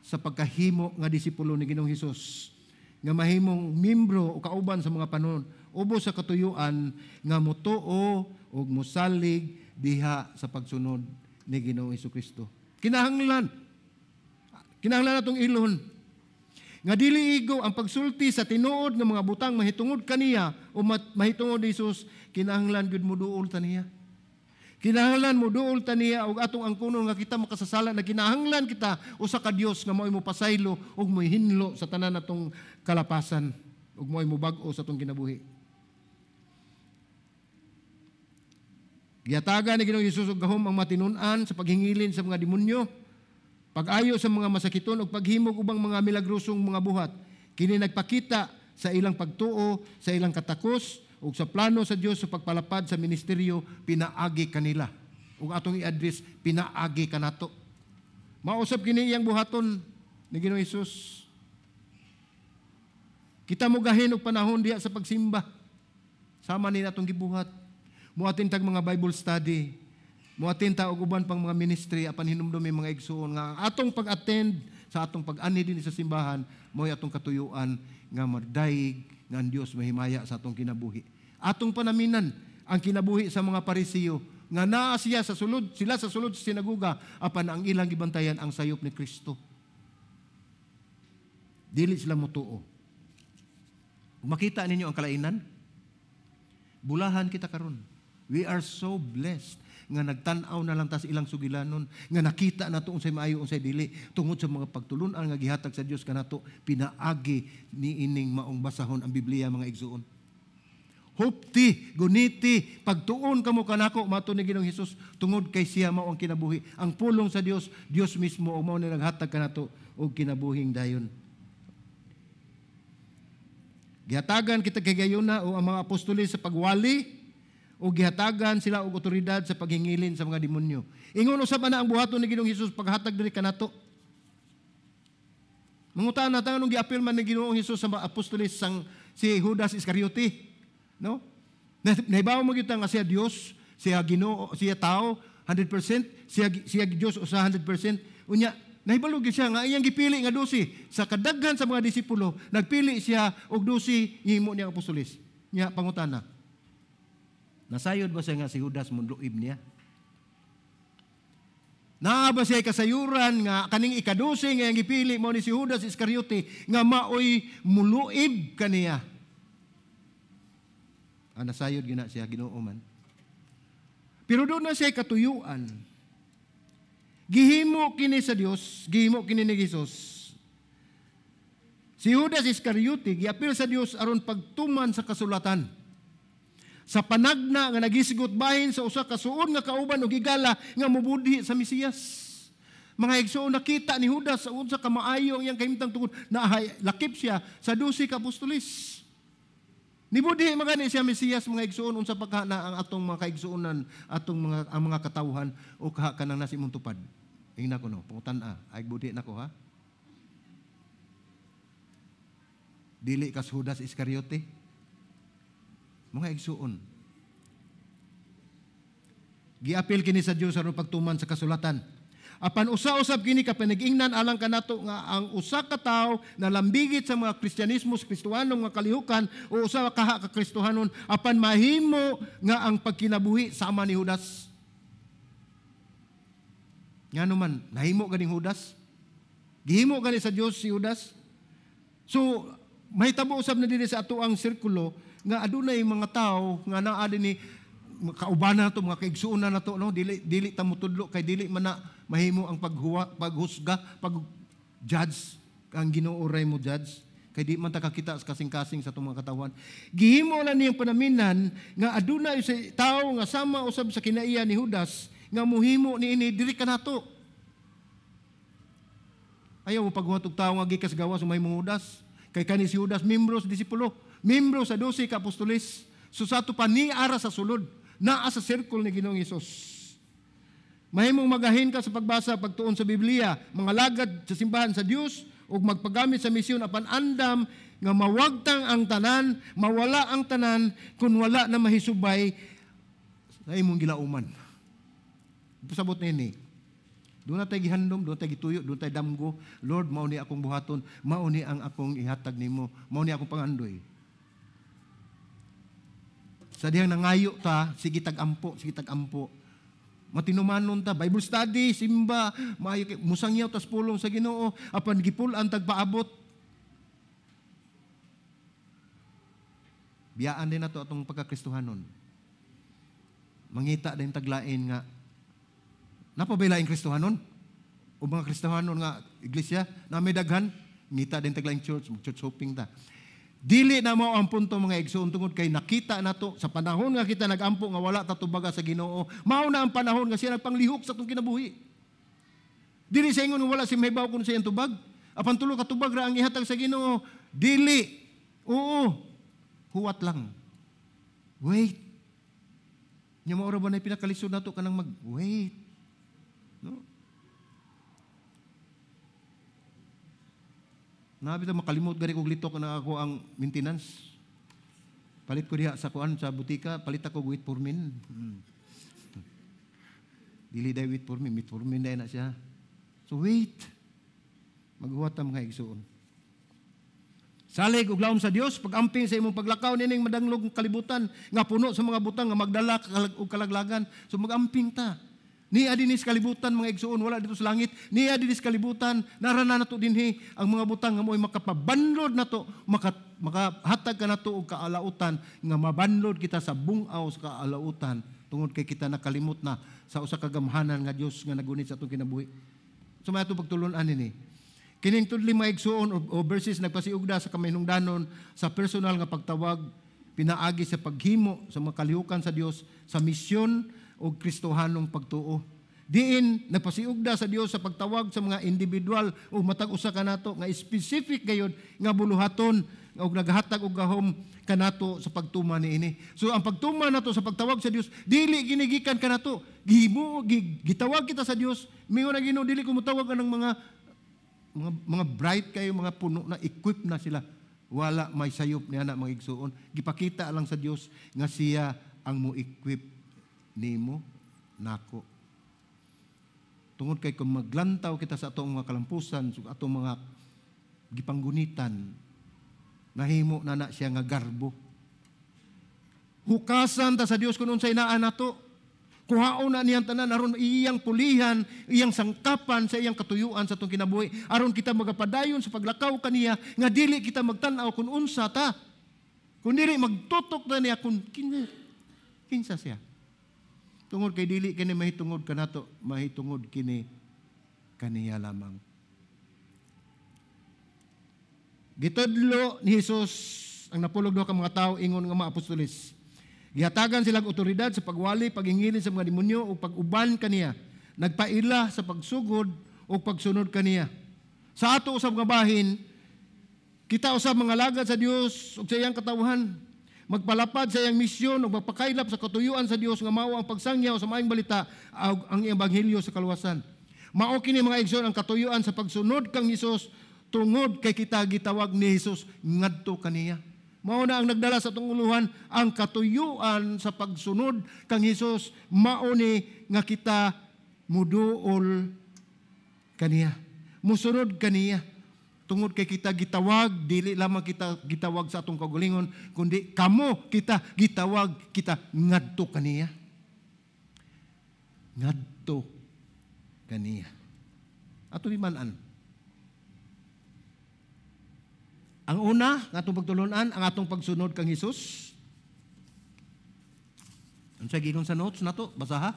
sa pagkahimo nga disipulo ni Ginoong Hesus, nga mahimong membro o kauban sa mga panon ubos sa katuyuan nga motuo ug mosalig diha sa pagsunod ni Ginoong Hesukristo. Kinahanglan kinahanglan atong ilon nga dili igo ang pagsulti sa tinuod nga mga butang mahitungod kaniya o mahitungod ni Jesus. Kinahanglan gyud moduol ta niya. Kinahanglan moduol ta niya og atong angkunon nga kita makasasala, na kinahanglan kita usa ka Dios nga mao'y mopasaylo ug mohinlo sa tanan natong kalapasan ug mao'y mobag-o sa atong kinabuhi. Gihatagan ni Ginoong Hesus og gahom ang matinun-an sa paghingilin sa mga demonyo, pag-ayo sa mga masakiton ug paghimog ubang mga milagrosong mga buhat. Kini nagpakita sa ilang pagtuo, sa ilang katakos ug sa plano sa Dios sa pagpalapad sa ministeryo pinaagi kanila. Ug atong i-address, pinaagi kanato. Mausab kini iyang buhaton ni Ginoong Hesus. Kita mo gahin og panahon diha sa pagsimba. Sama ni natong gibuhat. Muatin tag mga Bible study. Muatin ta og uban pang mga ministry, apan hinumdumi, mga igsuon, nga ang atong pag-attend sa atong pag-ani din sa simbahan mo'y atong katuyuan nga magdayeg nga ang Dios mahimaya sa atong kinabuhi. Atong panaminan ang kinabuhi sa mga Parisiyo nga naa siya sa sulod, sila sa sulod sa sinagoga, apan ang ilang gibantayan ang sayop ni Kristo. Dili sila motuo. Makita ninyo ang kalainan? Bulahan kita karon. We are so blessed nga nagtan-aw na lang ta sa ilang sugilanon, nga nakita nato unsay maayo, unsay dili, tungod sa mga pagtulun-an nga gihatag sa Dios kanato pinaagi niining maong basahon ang Biblia, mga igsuon. Hupti, guniti, pagtuon kamo kanako mato ni Ginoong Hesus, tungod kay siya mao ang kinabuhi. Ang pulong sa Dios, Dios mismo og mao ni naghatag kanato og kinabuhing dayon. Gihatagan kita kay gayuna o ang mga apostoles sa pagwali, o gihatagan sila og otoridad sa paghingilin sa mga demonyo. Ingon usab ana ang buhaton ni Ginoong Hesus paghatag diri kanato. Mangutan na tanong, giapil man ni Ginoong Hesus sa mga apostoles sang si Judas Iscariote, no? Nahibaw mo gyud nga siya Dios, siya Ginoo, siya tao 100%, siya siya Dios usa 100%. Unya nahibalo gyud siya nga iyang gipili nga 12 sa kadaghan sa mga disipulo, nagpili siya og 12 ngimo niya apostoles. Nya pangutana, nasayod ba siya nga si Judas munluib niya? Naa ba siya kasayuran nga kaning ikadose nga iyang gipili mo ni si Judas Iscariote nga maoy muluib kaniya? Ah, nasayod gina siya, Ginoo man. Pero doon na siya katuyuan. Gihimo kini sa Dios, gihimo kini ni Jesus. Si Judas Iscariote giapil sa Dios aron pagtuman sa kasulatan. Sa panagna nga nagisgot bahin sa usa ka suod nga kauban og higala nga mobudhi sa Mesiyas. Mga igsoon, nakita ni Judas sa unsa ka maayo ang iyang kahimtang tungod na lakip siya sa 12 ka apostoles. Nibudhi magani siya Mesiyas, mga igsoon, unsa pa ka na ang atong mga kaigsuonan, atong mga ang mga katawhan o kaha kanang nasa imong tupad. Ingna ko no, pangutan-a, ay budhi nako ha. Dili ka Judas Iscariote. Mga igsuon, giapil kini sa Dios aron pagtuman sa kasulatan. Apan usa-usab kini ka panag-ingnan alang kanato nga ang usa ka tawo na lambigit sa mga Kristiyanismo, Kristohanon nga kalihukan o usa kaha ka Kristohanon, apan mahimo nga ang pagkinabuhi sama ni Judas. Ngano man nahimo ganing Judas? Gihimo gani sa Dios si Judas. So mahitabo usab na dinhi sa ato ang sirkulo nga adunay mga tawo nga naa dinhi kaubanan nato, mga kaigsuonan nato, no, dili dili ta motudlo kay dili man na mahimo ang paghuwa, paghusga, pag-judge. Ang Ginoo ray mo judge kay di man ta kakita sa kasing-kasing sa atong mga katawhan. Gihimo na niyang panaminan nga adunay sa tawo nga sama usab sa kinaiya ni Judas nga muhimo niini diri kanato. Ayaw mo paghuwat og tawo nga gikas gawas mahimong Judas kay kani si Judas membro sa disipulo, membro sa 12 ka apostoles. So sa ato pa ni ara sa sulod, naa sa circle ni Ginoong Hesus. Mahimong magahin ka sa pagbasa, pagtuon sa Biblia, mga lagad sa simbahan sa Dios ug magpagamit sa misyon, apan andam nga mawagtang ang tanan, mawala ang tanan kung wala na mahisubay sa imong gilauman. Pasabot nini. Doon na tayo gihandom, doon tayo gituyo, doon tayo damgo. Lord, mao ni akong buhaton, mao ni ang akong ihatag nimo, mao ni akong pangandoy. Sa dihang nangayo ta, sige tag-ampo, sige tag-ampo. Matinumanon ta, Bible study, simba, maayo kay musangyaw tas pulong sa Ginoo, apan gipul-an tagpaabot. Biyaan din nato atong pagkakristohanon. Mangita din taglain nga napabay laing Kristohanon o mga Kristohanon nga iglesia na may daghan, ngita din taglaing church, mag church hopping ta. Dili na mao ang punto, mga igsoon, tungod kay nakita nato sa panahon nga kita nagampo nga wala ta tubaga sa Ginoo, mao na ang panahon nga siya nagpanglihok sa atong kinabuhi. Dili sa ingon wala si mahibaw kun sa iyang tubag. Apan tulo ka tubag ra ang ihatag sa Ginoo. Dili. Oo. Huwat lang. Wait. Nya mao ra ba na pinakalisod nato kanang mag-wait? No? Nabi ta makalimot gani kog litok na ako ang maintenance. Palit ko diha sa kuan sa butika, palit ako wait for min. Dili day wait for me, wait for min day na siya. So wait. Maghuwat ta, mga igsoon. Salig og laom sa Dios, pag-amping sa imong paglakaw nining madanglog kalibutan nga puno sa mga butang nga magdala og kalaglagan. So mag-amping ta. Niya dinis kalibutan, mga igsoon, wala dito sa langit. Niya dinis kalibutan, narana nato dinhi ang mga butang nga mo'y makapabanlod nato, makahatag ka nato og kaalautan nga mabanlod kita sa bungaw sa kaalautan tungod kay kita nakalimot na sa usa ka gamhanan nga Dios nga nagunit sa atong kinabuhi. So may ato pagtulon-an nini. Kining tudli, mga igsoon, o verses nagpasiugda sa kaminungdanon sa personal nga pagtawag pinaagi sa paghimo sa mga kalihukan sa Dios sa misyon o Kristohanong pagtuo. Diin nagpasiugda sa Dios sa pagtawag sa mga individual o matag usa kanato nga specific gayud nga buluhaton og naghatag og gahom kanato sa pagtuma niini. So ang pagtuma nato sa pagtawag sa Dios dili ginigikan kanato. Gihimo gitawag kita sa Dios. Mingon ang Ginoo, dili ko motawag anang mga bright kayo, mga puno na equip na sila. Wala may sayop niya na, mga igsuon. Gipakita lang sa Dios nga siya ang mo-equip nimo nako. Tungod kay kung maglantaw kita sa atong mga kalampusan, sa atong mga gipanggunitan, nahimo na na siya nga garbo. Hukasan ta sa Dios kung unsay naa nato. Kuhaon na niyang tanan aron iyang pulihan, iyang sangkapan sa iyang katuyuan sa atong kinabuhi. Aron kita magapadayon sa paglakaw kaniya nga dili kita magtan-aw kung unsa ta. Kung dili magtutok na niya kung kinsa siya. Tungod kay dili kini mahitungod kanato, mahitungod kini kaniya lamang. Gitudlo ni Jesus ang 12 ka mga tawo ingon nga mga apostoles. Gihatagan silang otoridad sa pagwali, pagingilin sa mga demonyo o pag-uban kaniya. Nagpaila sa pagsugod o pagsunod kaniya. Sa ato usab nga bahin, kita usab mga lagad sa Dios ug sa iyang katawhan. Magpalapad sa iyang misyon ug magpakaylap sa katuyuan sa Dios nga mao ang pagsangyaw sa maayong balita ang ebanghelyo sa kaluwasan. Mao kini, mga igsoon, ang katuyuan sa pagsunod kang Hesus tungod kay kita gitawag ni Hesus ngadto kaniya. Mao na ang nagdala sa atong uluhan ang katuyuan sa pagsunod kang Hesus, mao ni nga kita muduol kaniya. Musunod kaniya. Tungod kay kita gitawag, dili lamang kita gitawag sa atong kaugalingon, kundi kamo kita gitawag kita ngadto kaniya. Ngadto kaniya. Ato man-an. Ang una, ang atong pagtulunan, ang atong pagsunod kang Hesus. Unsa giingon sa notes nato? Basaha.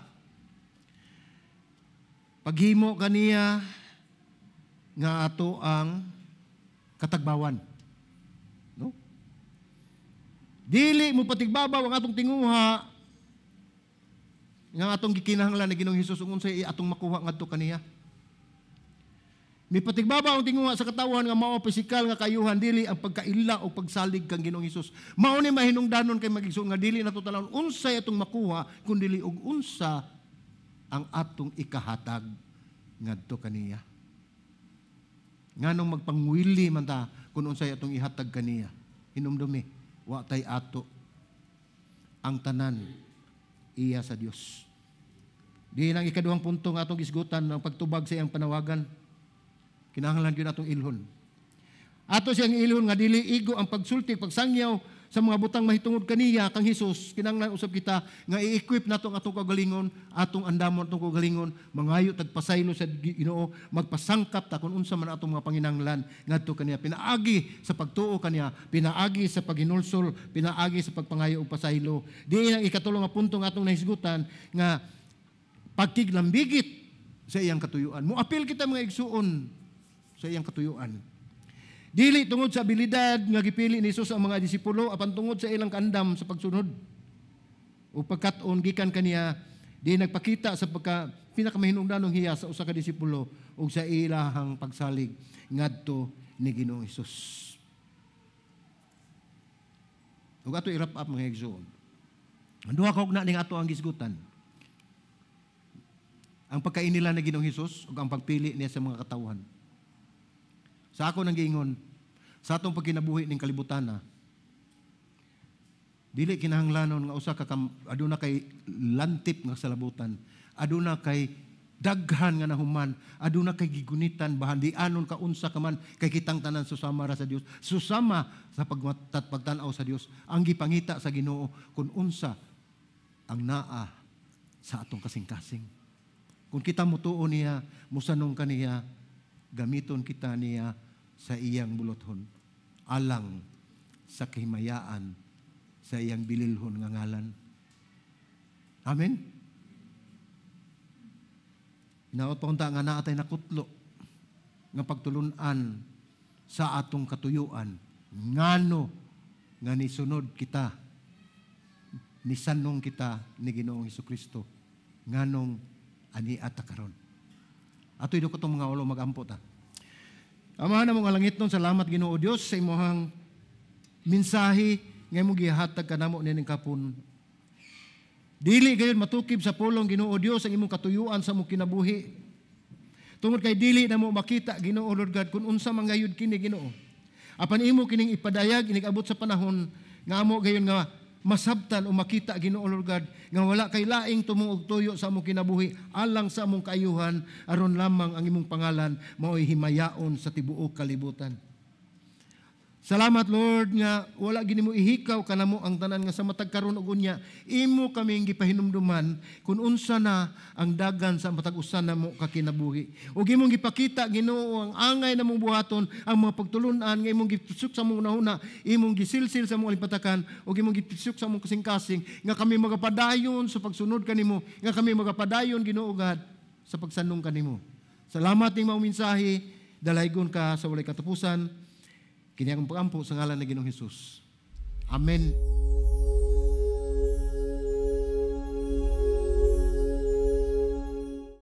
Paghimo kaniya nga ato ang katagbawan. No? Dili mo patigbabaw ang atong tinguha nga atong gikinahanglan ni Ginoong Hesus ug unsay atong makuha ngadto kaniya. Mipatigbabaw ang tinguha sa katawan nga mao pisikal nga kayuhan, dili ang pagkaila o pagsalig kang Ginoong Hesus. Mao ni mahinungdanon kay magigsuon nga dili nato tan-awon unsay atong makuha kun dili og unsa ang atong ikahatag ngadto kaniya. Nganong magpangwili man ta kun unsay atong ihatag kaniya. Hinumdumi, wa tay ato ang tanan iya sa Dios. Di nang ikaduhang punto nga atong gisgutan ang pagtubag sa iyang panawagan. Kinahanglan gyud atong ilhon. Ato siyang ilhon nga dili igo ang pagsulti, pagsangyaw sa mga butang mahitungod kaniya kang Hesus. Kinahanglan usab kita nga i-equip nato ang atong kaugalingon, atong andamon atong kaugalingon, mangayo tag pasaylo sa Ginoo, magpasangkap ta kun unsa man atong mga panginahanglan ngadto kaniya. Pinaagi sa pagtuo kaniya, pinaagi sa paghinulsol, pinaagi sa pagpangayo og pasaylo. Di ang ikatulo nga punto nga atong nahisgutan nga pagkiglambigit sa iyang katuyuan. Moapil kita mga igsuon sa iyang katuyuan. Dili tungod sa abilidad nga gipili ni Hesus ang mga disipulo apan tungod sa ilang kaandam sa pagsunod o pagkat-on gikan kaniya, di nagpakita sa pagka pinakamahinungdanong hiya sa usa ka disipulo ug sa ilahang pagsalig ngadto ni Ginoong Hesus. Ug ato i-wrap up mga igsoon. Ang duha ka ugna ning ato ang gisgutan. Ang pagkainila ni Ginoong Hesus ug ang pagpili niya sa mga katawhan. Sa ako nang giingon, sa atong pagkinabuhi ning kalibutana, dili kinahanglanon nga usa ka aduna kay lantip nga salabutan, aduna kay daghan nga nahuman, aduna kay gigunitan bahan di anon ka unsa ka man kay kitang tanan susama ra sa Dios, susama sa pagtan-aw sa Dios, ang gipangita sa Ginoo kun unsa ang naa sa atong kasing-kasing. Kung kita mutuo niya, musanong kaniya, gamiton kita niya sa iyang bulothon, alang sa kahimayaan sa iyang bililhon nga ngalan. Amen? Hinaot pa unta nga naa tay nakutlo nga pagtulun-an sa atong katuyuan, ngano nga nisunod kita, nisanong kita ni Ginoong Hesukristo, nganong ani ata karon. Ato'y dako itong mga ulo, magampo ta. Amahan na mga langit nun, salamat Ginoo Dios sa imuhang mensahe nga imong gihatag kanamo nining kapon. Dili gayon matukib sa pulong Ginoo Dios ang imong katuyuan sa imong kinabuhi. Tungod kay dili na mo makita Ginoo Lord God kung unsa man gayud kini Ginoo. Apan imo kining ipadayag inig-abot sa panahon nga amo gayon nga masabtan o makita Ginoo Lord God nga wala kay laing tumong og tuyo sa among kinabuhi alang sa among kaayuhan aron lamang ang imong pangalan maoy himayaon sa tibuok kalibutan. Salamat Lord nga wala gini mo ihikaw kanamo ang tanan nga sa matag karon og unya imo kaming gipahinumduman kun unsa na ang dagan sa matag usa namo ka kinabuhi. Ug imong gipakita Ginoo ang angay namong buhaton, ang mga pagtulun-an nga imong gitusok sa among hunahuna, imong gisilsil sa among alimpatakan ug imong gitusok sa among kasing-kasing nga kami magapadayon sa pagsunod kanimo, nga kami magapadayon Ginoo God sa pagsanong kanimo. Salamat ning maong mensahe, dalaygon ka sa walay katapusan. Kini akong pagampo sa ngalan ni Ginoong Hesus. Amen.